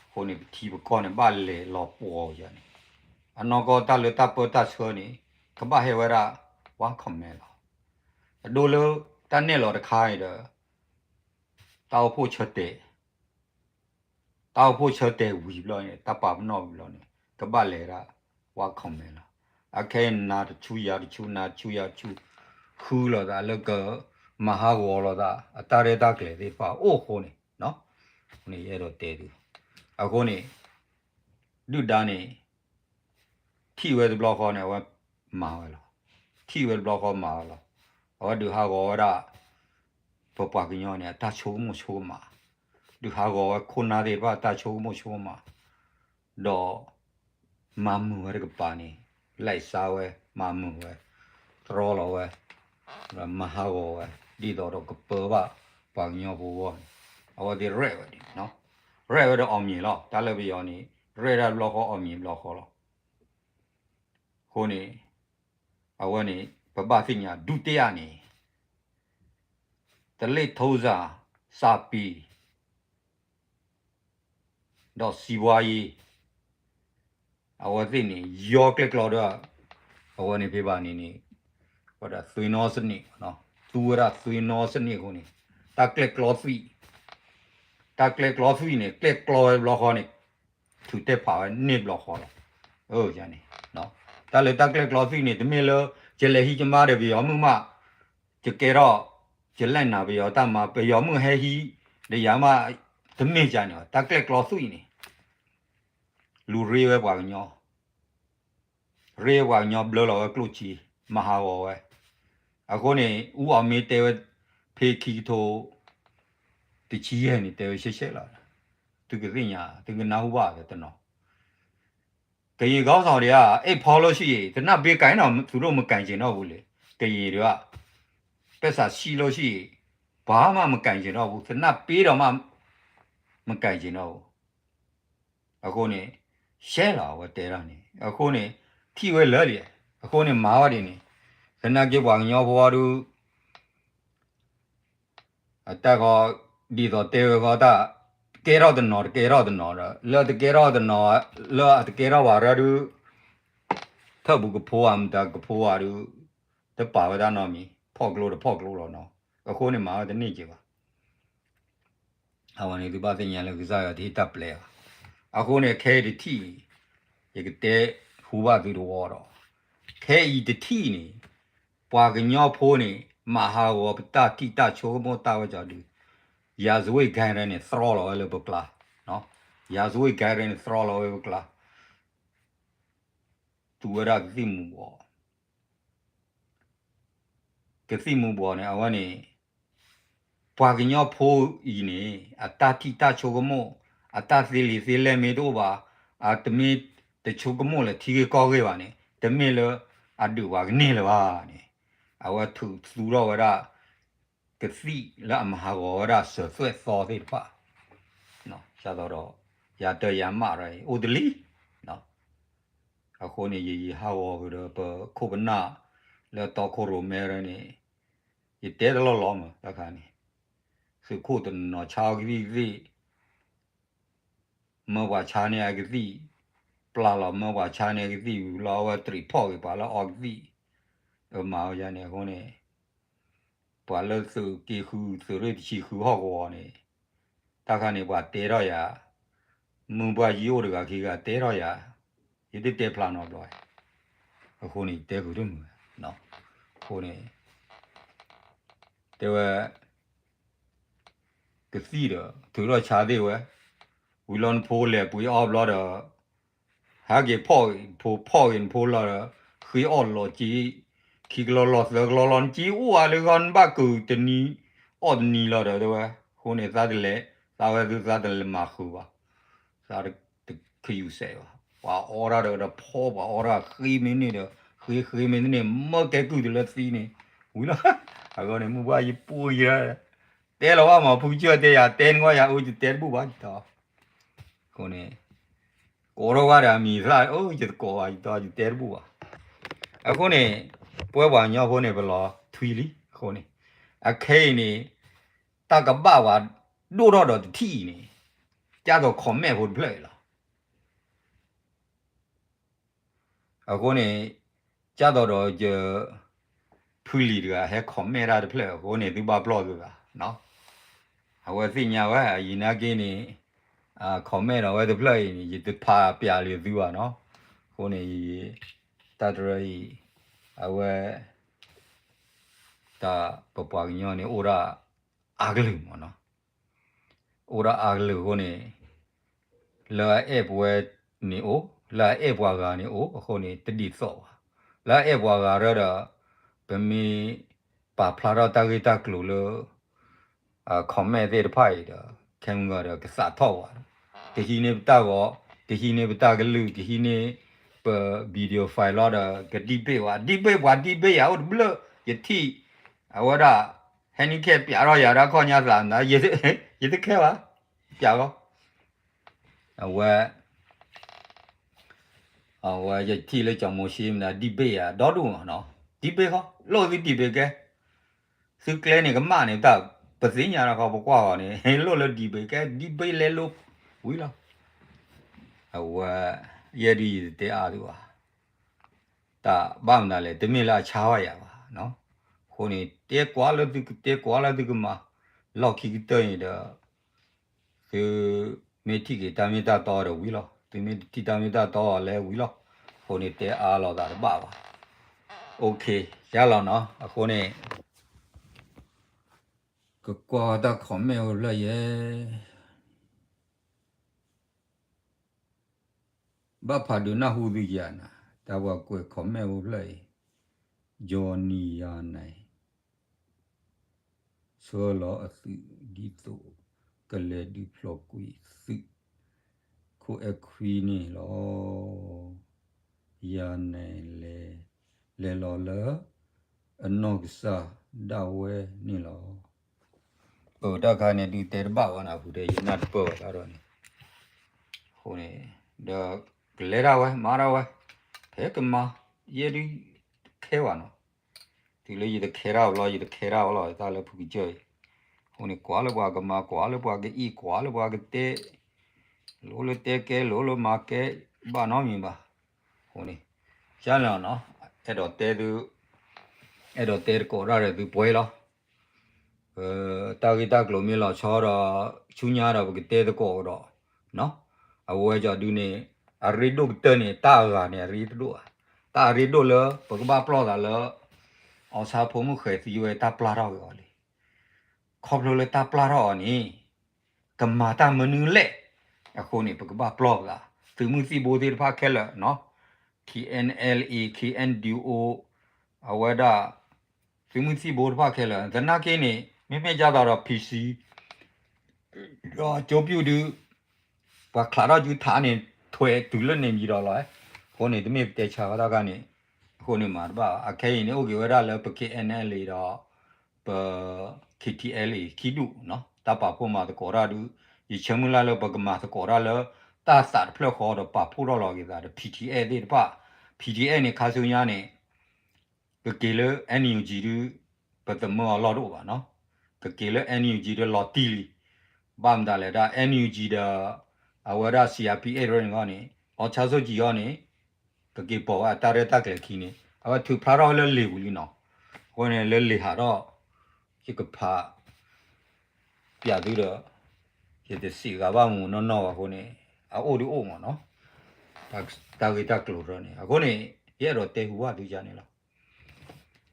အဃိန့ၣ် ပထံပကီၢ်န့ၣ် ဘၣ်လဲၤလီၤပှီၤယၤန့ၣ်, အနီၢ်ကီၢ်တၢ်လၢတၢ်ပၢတၢ်ဆှၢန့ၣ် ကဘၣ်ဟဲဝဲဒၣ် ဝါ comment လီၤ. အဒိလၢ တၢ်နဲၣ်လီၤတခါအံၤဒီး တၢ်အိၣ်ဖှိၣ်ဆၢတဲာ် တၢ်အိၣ်ဖှိၣ်ဆၢတဲာ်ဝံၤဘျီန့ၣ် တၢ်ပာ်ပနီၣ်ဝံၤဘျီန့ၣ် ကဘၣ်လဲၤဒၣ် ဝါ comment လီၤ. အခဲအံၤနၤတဆူယၤတဆူ နၤတဆူယၤတဆူ ဃုလိာ်သးလၢက မၤဟးဂီၤလိာ်သး အတၢ်ရဲၣ်တၢ်ကျဲၤသ့ၣ်တဖၣ်အိၣ်အဃိန့ၣ်, အဃိန့ၣ် ယအဲၣ်ဒိးတဲသု, အဃိန့ၣ် ဒုၣ်ဒါန့ၣ် ထံၣ်ဝဲတဘျီဃီန့ၣ် အဝဲမၤဝဲလီၤ. ထံၣ်ဝဲတဘျီဃီမၤဝဲလီၤ. အဝဲဒုးဟးဂီၤဝဲဒၣ် ပပှၤကညီန့ၣ် အတၢ်ဆိကမိၣ်ဆိကမး, ဒုးဟးဂီၤဝဲခိၣ်နၢ်သ့ၣ်တဖၣ်အတၢ်ဆိကမိၣ်ဆိကမး, ဒီး မၤမုာ်ဝဲတကပၤန့ၣ် လဲၤစါဝဲ မၤမုာ်ဝဲ တြီလီၤဝဲ မၤဟးဂီၤဝဲ ဒ်သိးဒီးကပၢဘၣ်ပှၤကညီဖိအဂီၢ်န့ၣ် အဝဲသ့ၣ်ရဲၣ်ဝဲန့ၣ်, ရဲၣ်ဝဲဒီးအီၣ်မံၤလီၤ. တၢ်လၢပယီၤန့ၣ် ရဲၣ်တၢ်တဘျီဃီအီၣ်မံၤတဘျီဃီလီၤ. အဃိန့ၣ် အဝဲန့ၣ် ပဘၣ်သ့ၣ်ညါဒုတိယန့ၣ် တလ့ၣ်ထိစၢ် စၢ်ပံၤ ဒီးစံးဘှါယံၤ အဝဲသ့ၣ်န့ၣ် ယီကျဲၣ်ကျီဒီး အဝဲန့ၣ်ဖဲဘၣ်န့ၣ်န့ၣ် ဝဲဒၣ်သွေးနီစနစ်, သူဝဲဒၣ်သွေးနီစနစ်အဃိန့ၣ် တၢ်ကျဲၣ်ကျီသွံၣ်, တၢ်ကျဲၣ်ကျီသွံၣ်န့ၣ် ကျဲၣ်ကျီဝဲတဘျီဃီန့ၣ် ထုးတဲဖးဝဲန့ၣ်တဘျီဃီလီၤ. န့ၣ် တၢ်လၢတၢ်ကျဲၣ်ကျီသွံၣ်န့ၣ် တမ့ၢ်လၢ ကလဲၤဟံးကမါဒီးပယီၤမုၣ်မး ယကဲထီၣ် ယလဲၣ်နၤပယီၤတၢ်မၤ ပယီၤမုၢ်ဟဲဟံး ဒီးယၤမး တမ့ၢ်ကန့ၣ် တၢ်ကျဲၣ်ကျီသွံၣ်န့ၣ် လူၤရ့ဝဲပှၤကညီ ရ့ဝဲပှၤကညီဘျၢလီၤဝဲကျိၣ်စ့ မၤဟးဂီၤဝဲ. အဃိန့ၣ် အူအီၣ်မ့ၢ်တဲဝဲ ဖဲခံကထိ တဆံယဲၢ်န့ၣ် တဲဝဲရှဲရှဲလီၤ. သုကသ့ၣ်ညါ သုကနၢ်ဟူဘၣ်ဒီးတနီၤ ကရင်ခေါင်းဆောင်တွေက အိပ်ဖျားလို့ရှိရင် သေနတ်ပေးကိုင်တော့ သူတို့မကိုင်ချင်တော့ဘူးလေ. ကရင်တွေက ပိုက်ဆံရှိလို့ရှိရင် ဘာမှမကိုင်ချင်တော့ဘူး သေနတ်ပေးတော့မှ မကိုင်ချင်တော့ဘူး. အဃိန့ၣ် ရှဲလီၤ အဝဲတဲဒၣ်န့ၣ် အဃိန့ၣ် ထံၣ်ဝဲလၢာ်လံ. အဃိန့ၣ် မၤဝဲဒ်န့ၣ် သနာ်က့ပှၤကညီဖိအီၤဒုး အတၢ်ဃီ ဒ်သိးတဲဝဲဃီတၢ် ကဲထီၣ်တနီၤ တကဲထီၣ်တနီၤဒီး လၢတကဲထီၣ်တနီၤ လၢအတကဲထီၣ်ဘၣ်ရၢဒုး ထၢၣ်ပူၤကဖိဧါ မတၤကဖိဧါဒုး တပာ်ဝဲဒၣ်နီတမံၤ ဖီၣ်ကျိဒီးဖီၣ်ကျိလီၤနီၤ. အဃိန့ၣ် မၤဝဲတန့ၢ်က့ၤဘၣ်. အဝဲန့ၣ်သုဘၣ်သ့ၣ်ညါလၢကစၢ်ယွၤတဟ့ၣ်တၢ်ပျဲဘၣ်. အဃိန့ၣ် ခဲအံၤတထံၣ်အံၤ ယကတဲဟူဘၣ်သုတဝီဒီး ခဲအံၤတထံၣ်န့ၣ် ပှၤကညီဖိန့ၣ် မၤဟးဂီၤပတၢ်ထံၣ်တၢ်ဆိကမိၣ်တၢ်ဝဲကီဒုး ရာဇဝတ်ဂိုဏ်းန့ၣ် သြီလီၤဝဲလၢပကျါ, ရာဇဝတ်ဂိုဏ်းန့ၣ် သြီလီၤဝဲပကျါ, သူဝဲဒၣ်ကသံၣ်မူၤဘှီး ကသံၣ်မူၤဘှီးန့ၣ် အဝဲန့ၣ် ပှၤကညီဖိအံၤန့ၣ် အတၢ်ထံၣ်တၢ်ဆိကမိၣ် အတၢ်သ့လံာ်သ့လဲၢ်မ့ၢ်တအိၣ်ဘၣ်, အတမ့ၢ်တဆိကမိၣ်လၢထံဂ့ၢ်ကီၢ်ဂ့ၢ်ဘၣ်န့ၣ် တမ့ၢ်လၢအဒုးပှၤကန့ၢ်လၢၤဘၣ်န့ၣ် အဝဲထုးသူထီၣ်ဝဲဒၣ် ကသံၣ်လၢအမၤဟးဂီၤဝဲဒၣ်စၢၤသွဲၣ်သီသ့ၣ်တဖၣ် ဒ်သိးဒီး ယၤတၢ်ယၤမးရၢအံၤ အိၣ်တလံ အဃိန့ၣ် ယယဟးဂီၤဃုာ်ဒီးပခိၣ်ပနၢ် လၢတီခိၣ်ရိၣ်မဲရၢန့ၣ် ယတဲတလီၢ်လီၤမး တၢ်ခါန့ၣ် သုးခိၣ်တနီၤဆါအီကသံၣ်ကသ့ၣ် မၢပှၤဆါန့ၢ်အကသံၣ်, ပျၢ်လီၤမၢပှၤဆါန့ၢ်အကသံၣ် ဝံၤလီၤအဝဲတရံးဖီၣ်က့ၤပှၤလၢအီကသံၣ်, အမၤဝဲယါန့ၣ်အဃိန့ၣ် ပှၤလၢသုးက့ဃု သုးရ့ၣ်တဆံဃုဟီၣ်ကဝီၤန့ၣ် တၢ်ခါန့ၣ် ပှၤတဲထီၣ်ယၤ, မုၢ်ပှၢ်ယအိၣ်တဂၤခံဂၤတဲထီၣ်ယၤ, ယတတဲဖျါနီတဘျီ, အဃိန့ၣ် ယတဲဃုာ်တမုာ်, အဃိန့ၣ် တဲဝဲ ကသံၣ်ဒီး ထုးထီၣ်ဆါသ့ၣ်ဝဲ, ဝံၤလီၤနဖိလဲၤပှ့ၤအီၣ်ဘျီဒီး ဟဲက့ၤဖီၣ်ဂ့ၤ နဖိဖီၣ်ဂ့ၤနဖိလီၤဒီး ဃ့အီၣ်လီၤက့ၤ ခံကလီလီၤသၢကလီလီၤ နက့ၤအိၣ်အါလၢဂီၢ် နဘၣ်ကုာ်တနံၤ အီၣ်တနံၤလီၤဒီး တဲဝဲ, အဃိန့ၣ် သးတလဲၤ သးဝဲသုသးတလဲၤမၤဃုာ်ဘၣ်, သးတခယူၤစဲးဘၣ်, ပှၤအီၣ်တၢ်ဒီး ဒီးဖီၣ်ပှၤအီၣ်တၢ်ဃ့မ့ၢ်န့ၢ်ဒီး ဃ့ဃ့မ့ၢ်န့ၢ် မၢကဲကုၢ်တုၤလၢသံန့ၣ်, ဝံၤလီၤ, အဂီၢ်န့ၣ် မုၢ်ပှၢ်ယပူၤယၤ တဲလီၤဘၣ်မး ဖုကစၢၢ်တဲယၤ တဲနကွၢ်ယၤ အိၣ်ယတဲတဘူၣ်ဘၣ်ယတီ အဃိန့ၣ် ကိးထီၣ်ဝဲဒီးအမံၤသၣ် အိၣ် ယတကိးဘၣ်ယတီ ယတဲတဘူၣ်ဘၣ်, အဃိန့ၣ် ပဝဲပှၤကညီဖိန့ၣ် ပလီၤထွံလံ အဃိန့ၣ် အခဲအံၤန့ၣ် တၢ်ကဘၣ်ပှၤဒိၣ်ထီၣ်ဒီးတထံၣ်အံၤန့ၣ် ကၢ်သိး comment ဖိတဖျၢၣ်အံၤလီၤ. အဃိန့ၣ် ကၢ်သိးဒီးယ ဖုလံၤတဂၤ ဟဲ comment တၢ်တဖျၢၣ်အဃိန့ၣ် သုဘၣ်ပျီၢ်သုဘၣ်, အဝဲသ့ၣ်ညါဝဲ အယံၤနာ်က့န့ၣ် comment ဒီးဝဲတဖျၢၣ်အံၤန့ၣ် ယတဖးပျးလၢသုဘၣ်နီၤ, အဃိန့ၣ် တၢ်တရၢအံၤ အဝဲ တၢ်ပပှၤကညီန့ၣ် အိၣ်ဒၣ်အါကလုာ်မးနီၤ, အိၣ်ဒၣ်အါကလုာ်အဃိန့ၣ် လၢအအဲၣ်ပဝဲန့ၣ်အိၣ်, လၢအအဲၣ်ပှၤဂၤန့ၣ်အိၣ်, အဃိန့ၣ် တဒ်သိးဘၣ်, လၢအအဲၣ်ပှၤဂၤရၢဒီး ပမ့ၢ်ပာ်ဖျါထီၣ်တၢ်ဂ့ၢ်တၢ်ကျိၤလၢ comment သ့ၣ်တဖၣ်အံၤဒီး ခဲမုၢ်ဂီၤဒီးကသးထီၣ်ဝဲ, ကဟံးန့ၢ်ပတၢ်ဂီၤ, ကဟံးန့ၢ်ပတၢ်ကလုၢ်, ကဟံးန့ၢ်ပ video file လီၤဒီး က debate ဝဲ, debate ပှၤ debate ယၤအိၣ်တဘျၢၣ်, ယထံၣ် အဝဲဒၣ် handicap ပျးထီၣ်ယၤဒၣ်ခီၣ်ညါသးမနုၤ, ယတခဲဘၣ်, ပျးလီၤ, အဝဲ အဝဲယထံၣ်လၢကၠီၤမိၤၡ့မနုၤ debate ယၤ ဒီဒူၣ်မးနီၤ, debate ဃီ လိၣ်သု debate ကဲ သုကျဲန့ၣ်ကမၣ်န့ၣ်တၢ် ပသ့ၣ်ညါလီၤခီ ပကွၢ်ဃီန့ၣ် လိၣ်လၢ debate ကဲ debate လဲလိာ် ဝံၤလီၤ, အဝဲ ယဲဒုးယတတဲအါသုဘၣ်, တၢ်ဘၣ်မနုၤလဲၣ် တမ့ၢ်လၢအဆါဝဲယၤဘၣ်, အဃိန့ၣ် တဲကွၢ်လၢသုကတဲကွၢ်လၢသုကမၤ, လီၢ်ခံကတၢၢ်န့ၣ်ဒီး သုမ့ၢ်ထံၣ်က့ၤတၢ်မ့ၢ်တၢ်တီဒီးဝံၤလီၤ, သုမ့ၢ်တထံၣ်တၢ်မ့ၢ်တၢ်တီလဲၤဝံၤလီၤ, အဃိန့ၣ်တဲအါလိာ်သးတဘၣ်ဘၣ်, OK ယါလီၤနီၤ, အဃိန့ၣ် ကကွၢ်တၢ် comment အိၣ်ဖျဲၣ်ယဲ ဘၣ်ဖးဒိၣ်နၢ်ဟူသုယၤနၤ, တၢ်ပှၤကွဲး comment အိၣ်ဖျဲၣ်အံၤ, Johnny ယၤနၤ, ဆှၢလီၤအသုးဒ်သိး ကလဲၤဒုးဖျိးကွံာ်သုး ခိၣ်အဲၣ်ခွံန့ၣ်လီၤ. ယၤနၤလဲၤ, လဲၤလီၤလၢ အနီၢ်ကစၢ်ဒၣ်ဝဲန့ၣ်လီၤ. ပတၢ်ခါန့ၣ် ဒုးတဲတဘၣ်ဝဲနၤ ဖုတဲ ယနၢ်တပၢၢ်ဝဲတၢ်ဒီးန့ၣ်, အဃိန့ၣ် ဒီးကလဲၤဒၣ်ဝဲ မၤဒၣ်ဝဲ, ဖဲကမၤ ယဲဒုး ခဲဘၣ်နီၤ, တုၤလၢယတခဲတၢ်ဘျီ ယတခဲတၢ်ဘၣ်လီၤ တၢ်လၢဖုကစၢၢ်အံၤ, အဃိန့ၣ် ကွၢ်လၢပှၤကမၤ ကွၢ်လၢပှၤကအံၣ် ကွၢ်လၢပှၤကတဲ, လိၣ်လၢတဲကဲ လိၣ်လၢမၤကဲ, ဘၣ်နီတမံၤဘၣ်, အဃိန့ၣ် ကန့ၣ်နီၤ, အဲၣ်ဒိးတဲသု, အဲၣ်ဒိးတဲသကိးတၢ်ဒီးသုပှဲၤလီၤ. တၢ်ဂ့ၢ်တၢ်ကျိၤမ့ၢ်လီၤဆီဒီး ဆူညါဒီးပကတဲသကိးဒီး, အဝဲကီၤဒုန့ၣ် အရ့ဒိၣ်ကတၢၢ်န့ၣ် တၢ်အဂၤန့ၣ် အရ့တဒိၣ်ဧါ, တၢ်အရ့ဒိၣ်လၢ ပကဘၣ်ပျီၢ်သးလၢ အီၣ်ဆၣ်ဖိမုၣ်ဃဲၤသံဝဲတၢ်ပျၢ်ထီၣ်က့ၤအီၤလံ, ခီဖျိလၢတၢ်ပျၢ်ထီၣ်အီၤန့ၣ် ကမၤတၢ်မနုၤလဲၣ်, အဃိန့ၣ် ပကဘၣ်ပျီၢ်ပသး, သုးမုၢ်သံၣ်ဘိသ့ၣ်တဖၣ်ခဲလၢာ်နီၤ, K N L A, K N D O, အဝဲဒၣ် သုးမုၢ်သံၣ်ဘိတဖၣ်ခဲလၢာ် သနာ်က့န့ၣ် မ့မ့ၢ်ကၢ်သိးဒီး P C ဒီးကၠိပျူၢ်ဒုး ပှၤချးထီၣ်ကၠူထးန့ၣ် ထွဲတုၤလၢန့ၣ်မံၤဒီးလီၤ, အဃိန့ၣ် တမ့ၢ်ပတဲဆါဝဲတၢ်ခါန့ၣ်, အဃိန့ၣ်မၤတဘၣ်ဘၣ်, အခဲအံၤန့ၣ် အိၣ်က့ၤဝဲဒၣ်လၢပ K N L A ဒီး ပ K T L A ခံဒူၣ်နီၤ, တၢ်ပာ်ဖှိၣ်မၤသကိးတၢ်ဒုး, ယဆၢမုၢ်လၢ်လၢပကမၤသကိးတၢ်လၢ တၢ်သးတဖျၢၣ်ဃီဒီးပာ်ဖှိၣ်ထီၣ်လီၤက့ၤသးဒီး P T F သ့ၣ်တဖၣ်, P T F န့ၣ် ခါဆူညါန့ၣ် ကက့ၤလၢ N U G ဒုး ပသမၢအီၤလီၢ်တအိၣ်ဘၣ်နီၤ, ကက့ၤလၢ N U G ဒုးလီၤတံၢ်လံ, ဘၣ်မတၤလဲၣ်ဒၣ် N U G ဒီး အဝဲဒၣ် C R P F န့ၣ်ဂီၢ်န့ၣ် အောင်ဆန်းစုကြည် အီၤန့ၣ် ကက့ၤပိာ်ဝဲအတၢ်ရဲၣ်တၢ်ကျဲၤခံန့ၣ် အဝဲထုးဖျါထီၣ်ဝဲလၢလံာ်ပူၤလံနီၤ, အဃိန့ၣ်လၢလံာ်ဟးထီၣ် ယကဖး ပၠးသုဒီး ယတစံးဂၤဘၣ်မူးနီၢ်နီၢ်ဘၣ်အဃိန့ၣ် အအိၣ်ဒုးအိၣ်မးနီၤ, တၢ်ဂ့ၢ်တၢ်ကျိၤရၢန့ၣ် အဃိန့ၣ် ယအဲၣ်ဒိးတဲဟူဘၣ်သုယါန့ၣ်လီၤ,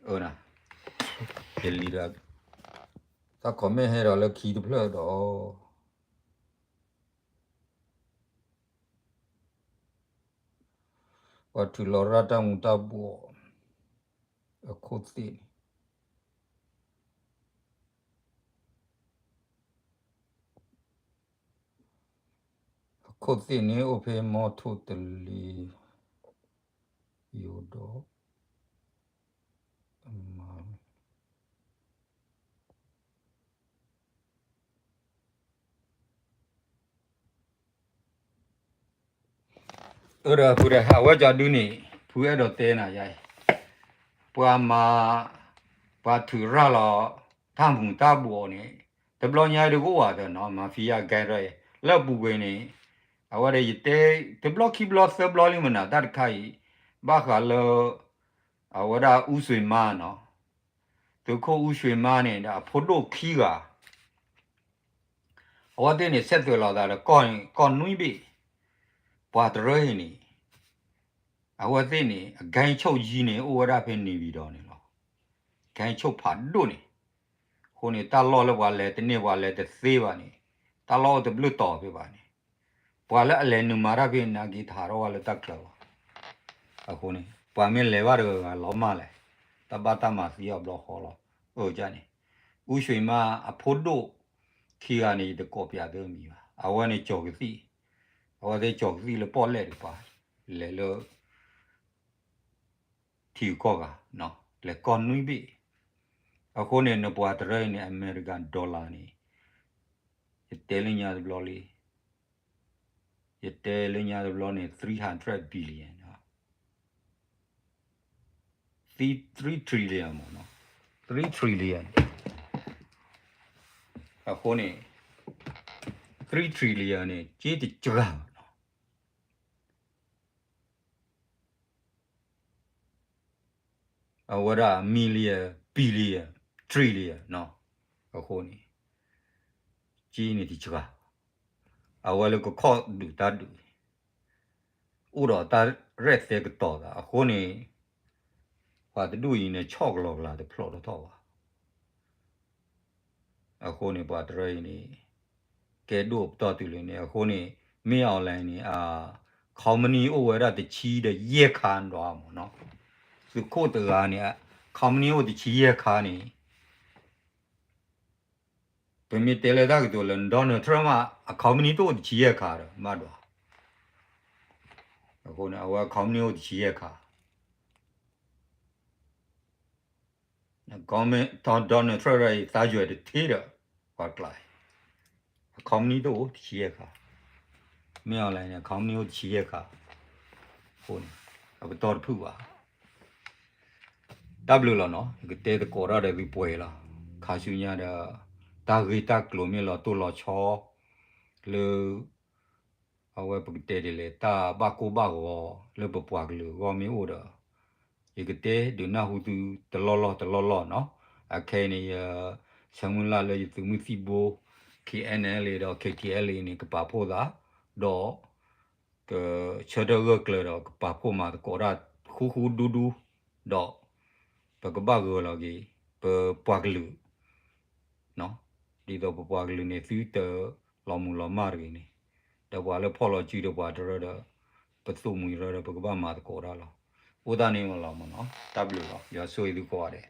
ယလံၤဒီး တၢ် comment ဟဲဒီးလၢခံတဖျၢၣ်ဒီး ပှၤထုးလီၤရၣ်တၢ်မူၤတၢ်ဘှီး အခိၣ်သ့ၣ်န့ၣ် အခိၣ်သ့ၣ်န့ၣ် အိၣ်ဖဲမီထိၣ်တလ့ယိၤဒီး အၢ ဒီးဖုဒီး အဝဲကၠီဒုန့ၣ် ဖုအဲၣ်ဒိးတဲနၤယါအံၤ, ပှၤမၤ ပှၤထုးရၣ်လီၤ တၢ်မူၤတၢ်ဘှီးန့ၣ် တဘျီညါဒုကအိၣ်ဝဲသ့နီၤ mafia gang ရၢအံၤ လၢအပူၤကွံာ်န့ၣ် အဝဲဒီးယတဲ တဘျီခံဘျီသၢဘျီလံမနုၤ တၢ်တခါအံၤ ဘၣ်ဃးလၢ အဝဲဒၣ်အူဆွံမါနီၤ သုးခိၣ်အူဆွံမါန့ၣ် ဒီးအဖိဒိၣ်ခံဂၤ အဝဲသ့ၣ်န့ၣ် ဆက်သွယ်လိာ်သးဒီး ကီၢ်နွံဘ့ၣ် ပှၤတရၢအံၤန့ၣ် အဝဲသ့ၣ်န့ၣ် အဂဲၤဆိၣ်ယံၤန့ၣ် အိၣ်ဝဲဒၣ်ဖဲန့ၣ်ဝံၤဒီးန့ၣ်လီၤ. ဂဲၤဆိၣ်ဖးဒိၣ်န့ၣ် အဃိန့ၣ် တၢ်လီၢ်လၢပှၤလဲၤတန့ၢ်ပှၤလဲၤတသ့ဘၣ်န့ၣ် တၢ်လီၢ်အိၣ်တဘျုးတီၤဖဲဘၣ်န့ၣ် ပှၤလၢအလဲၤနုာ်မၤတၢ်ဖဲန့ၣ် နာ်က့တဟးထီၣ်ဝဲလၢတၢ်ချၢဘၣ်. အဃိန့ၣ် ပှၤမ့ၢ်လဲၤဘၣ်တဂၤဂၤလီၤမၢ်လဲၣ် တၢ်ဘၣ်တၢ်မၤသံအီၤဘျီဃီလီၤ. အၢ ကန့ၣ် အူဆွံမါအဖိဒိၣ်ခံဂၤန့ၣ် ယတကိးပၠးသုမံၤဘၣ်. အဝဲန့ၣ်ကၠီၤကသံၣ် အဝဲသ့ၣ်ကၠီၤကသံၣ်လၢပီၣ်လဲၣ်တကပၤ လဲၤလၢ ထံဂုၤကီၢ်ဂၤ လဲၤကီၢ်နွံဘ့ၣ်. အဃိန့ၣ် နပှၤတရၢအံၤန့ၣ် American dollar န့ၣ် ယတဲလၢညါတဘျီလံ ယတဲလၢညါတဘျီန့ၣ် three hundred billion, three trillion မ့ၢ်နီၤ, three trillion အဃိန့ၣ် three trillion န့ၣ် က့တစှၤဘၣ်နီၤ. အဝဲဒၣ် million, billion, trillion နီၤ. အဃိန့ၣ် က့န့ၣ်တစှၤ, အဝဲလၢကခီၣ်ဒုးတၢ်ဒုး အိၣ်ဒီးတၢ်ရဲၣ်သဲကတီၤသး အဃိန့ၣ် ပှၤတဒူၣ်အံၤန့ၣ် ဆီၣ်ကလီကလၤတဖျိးထီၣ်ထီၣ်ဘၣ်. အဃိန့ၣ် ပှၤတရၢအံၤန့ၣ် ကဲဒိၣ်ပတီၢ်တုၤလံန့ၣ် အဃိန့ၣ် မ့ၢ်အီၤလဲၣ်န့ၣ် company အိၣ်ဝဲဒၣ်တဆံဒီးယဲၢ်ခါဒွးမ့ၢ်နီၤ, သုးခိၣ်တဂၤန့ၣ် company အိၣ်တဆံယဲၢ်ခါန့ၣ် ပမ့ၢ်တဲလၢတၢ်ကတိၤလၢ Donald Trump မး အ company တအိၣ်တဆံယဲၢ်ခါဒီး ဘၣ်ဒွး, အဃိန့ၣ် အဝဲ company အိၣ်တဆံယဲၢ်ခါ Donald Trump အံၤ သးယွဲၤတထ့ဒီး ပှၤကျါအံၤ အ company တအိၣ်တဆံယဲၢ်ခါ, မ့ၢ်အီၤလဲၣ်န့ၣ် အ company အိၣ်တဆံယဲၢ်ခါ, အဃိန့ၣ် အပတီၢ်တဖုၣ်ဘၣ် တၢ်ဘျုးလီၤနီၤ, ယကတဲသကိးတၢ်ဒီးသုပှဲၤလီၤ, ခါဆူညါဒီး တၢ်ဂ့ၢ်တၢ်ကျိၤမ့ၢ်လီၤတိၢ်လီၤဆီ လၢ အဝဲပကတဲဒ်လဲၣ် တၢ်ဘၣ်ကိၢ်ဘၣ်ဂီၤလၢပပှၤကလုာ်အဂီၢ်မ့ၢ်အိၣ်ဒီး ယကတဲဒုးနၢ်ဟူသုတလီၢ်လီၢ်တလီၢ်လီၢ်နီၤ, အခဲအံၤန့ၣ် ယဆၢမုၢ်လၢ်လၢယသုးမုၢ်သံၣ်ဘိ K N L A ဒီး K T L A န့ၣ် ကပာ်ဖှိၣ်သး, ဒီး ကဆၢထၢၣ်ဂၢၢ်ကျၢၤဒီးကပာ်ဖှိၣ်မၤသကိးတၢ်ဃူဃူဒူဒူ, ဒီး ပကဘၣ်ဂၢၢ်လီၤက့ၤ ပပှၤကလုာ် ဒ်သိးပပှၤကလုာ်န့ၣ် သုတလီၤမုၢ်လီၤမၢ်တဂ့ၤန့ၣ်, ဒီးပှၤလၢဖီၣ်လီၤစုဒီးပှၤတရၢဒီး ပသိၣ်မှံၤရၢဒီး ပကဘၣ်မၤသကိးတၢ်လီၤ. အိၣ်ဒၣ်န့ၣ်မ့ၢ်လီၤမ့ၢ်နီၤ, တၢ်ဘျုးလီၤ, ယွၤဆိၣ်ဂ့ၤသုကိးဂၤဒဲး.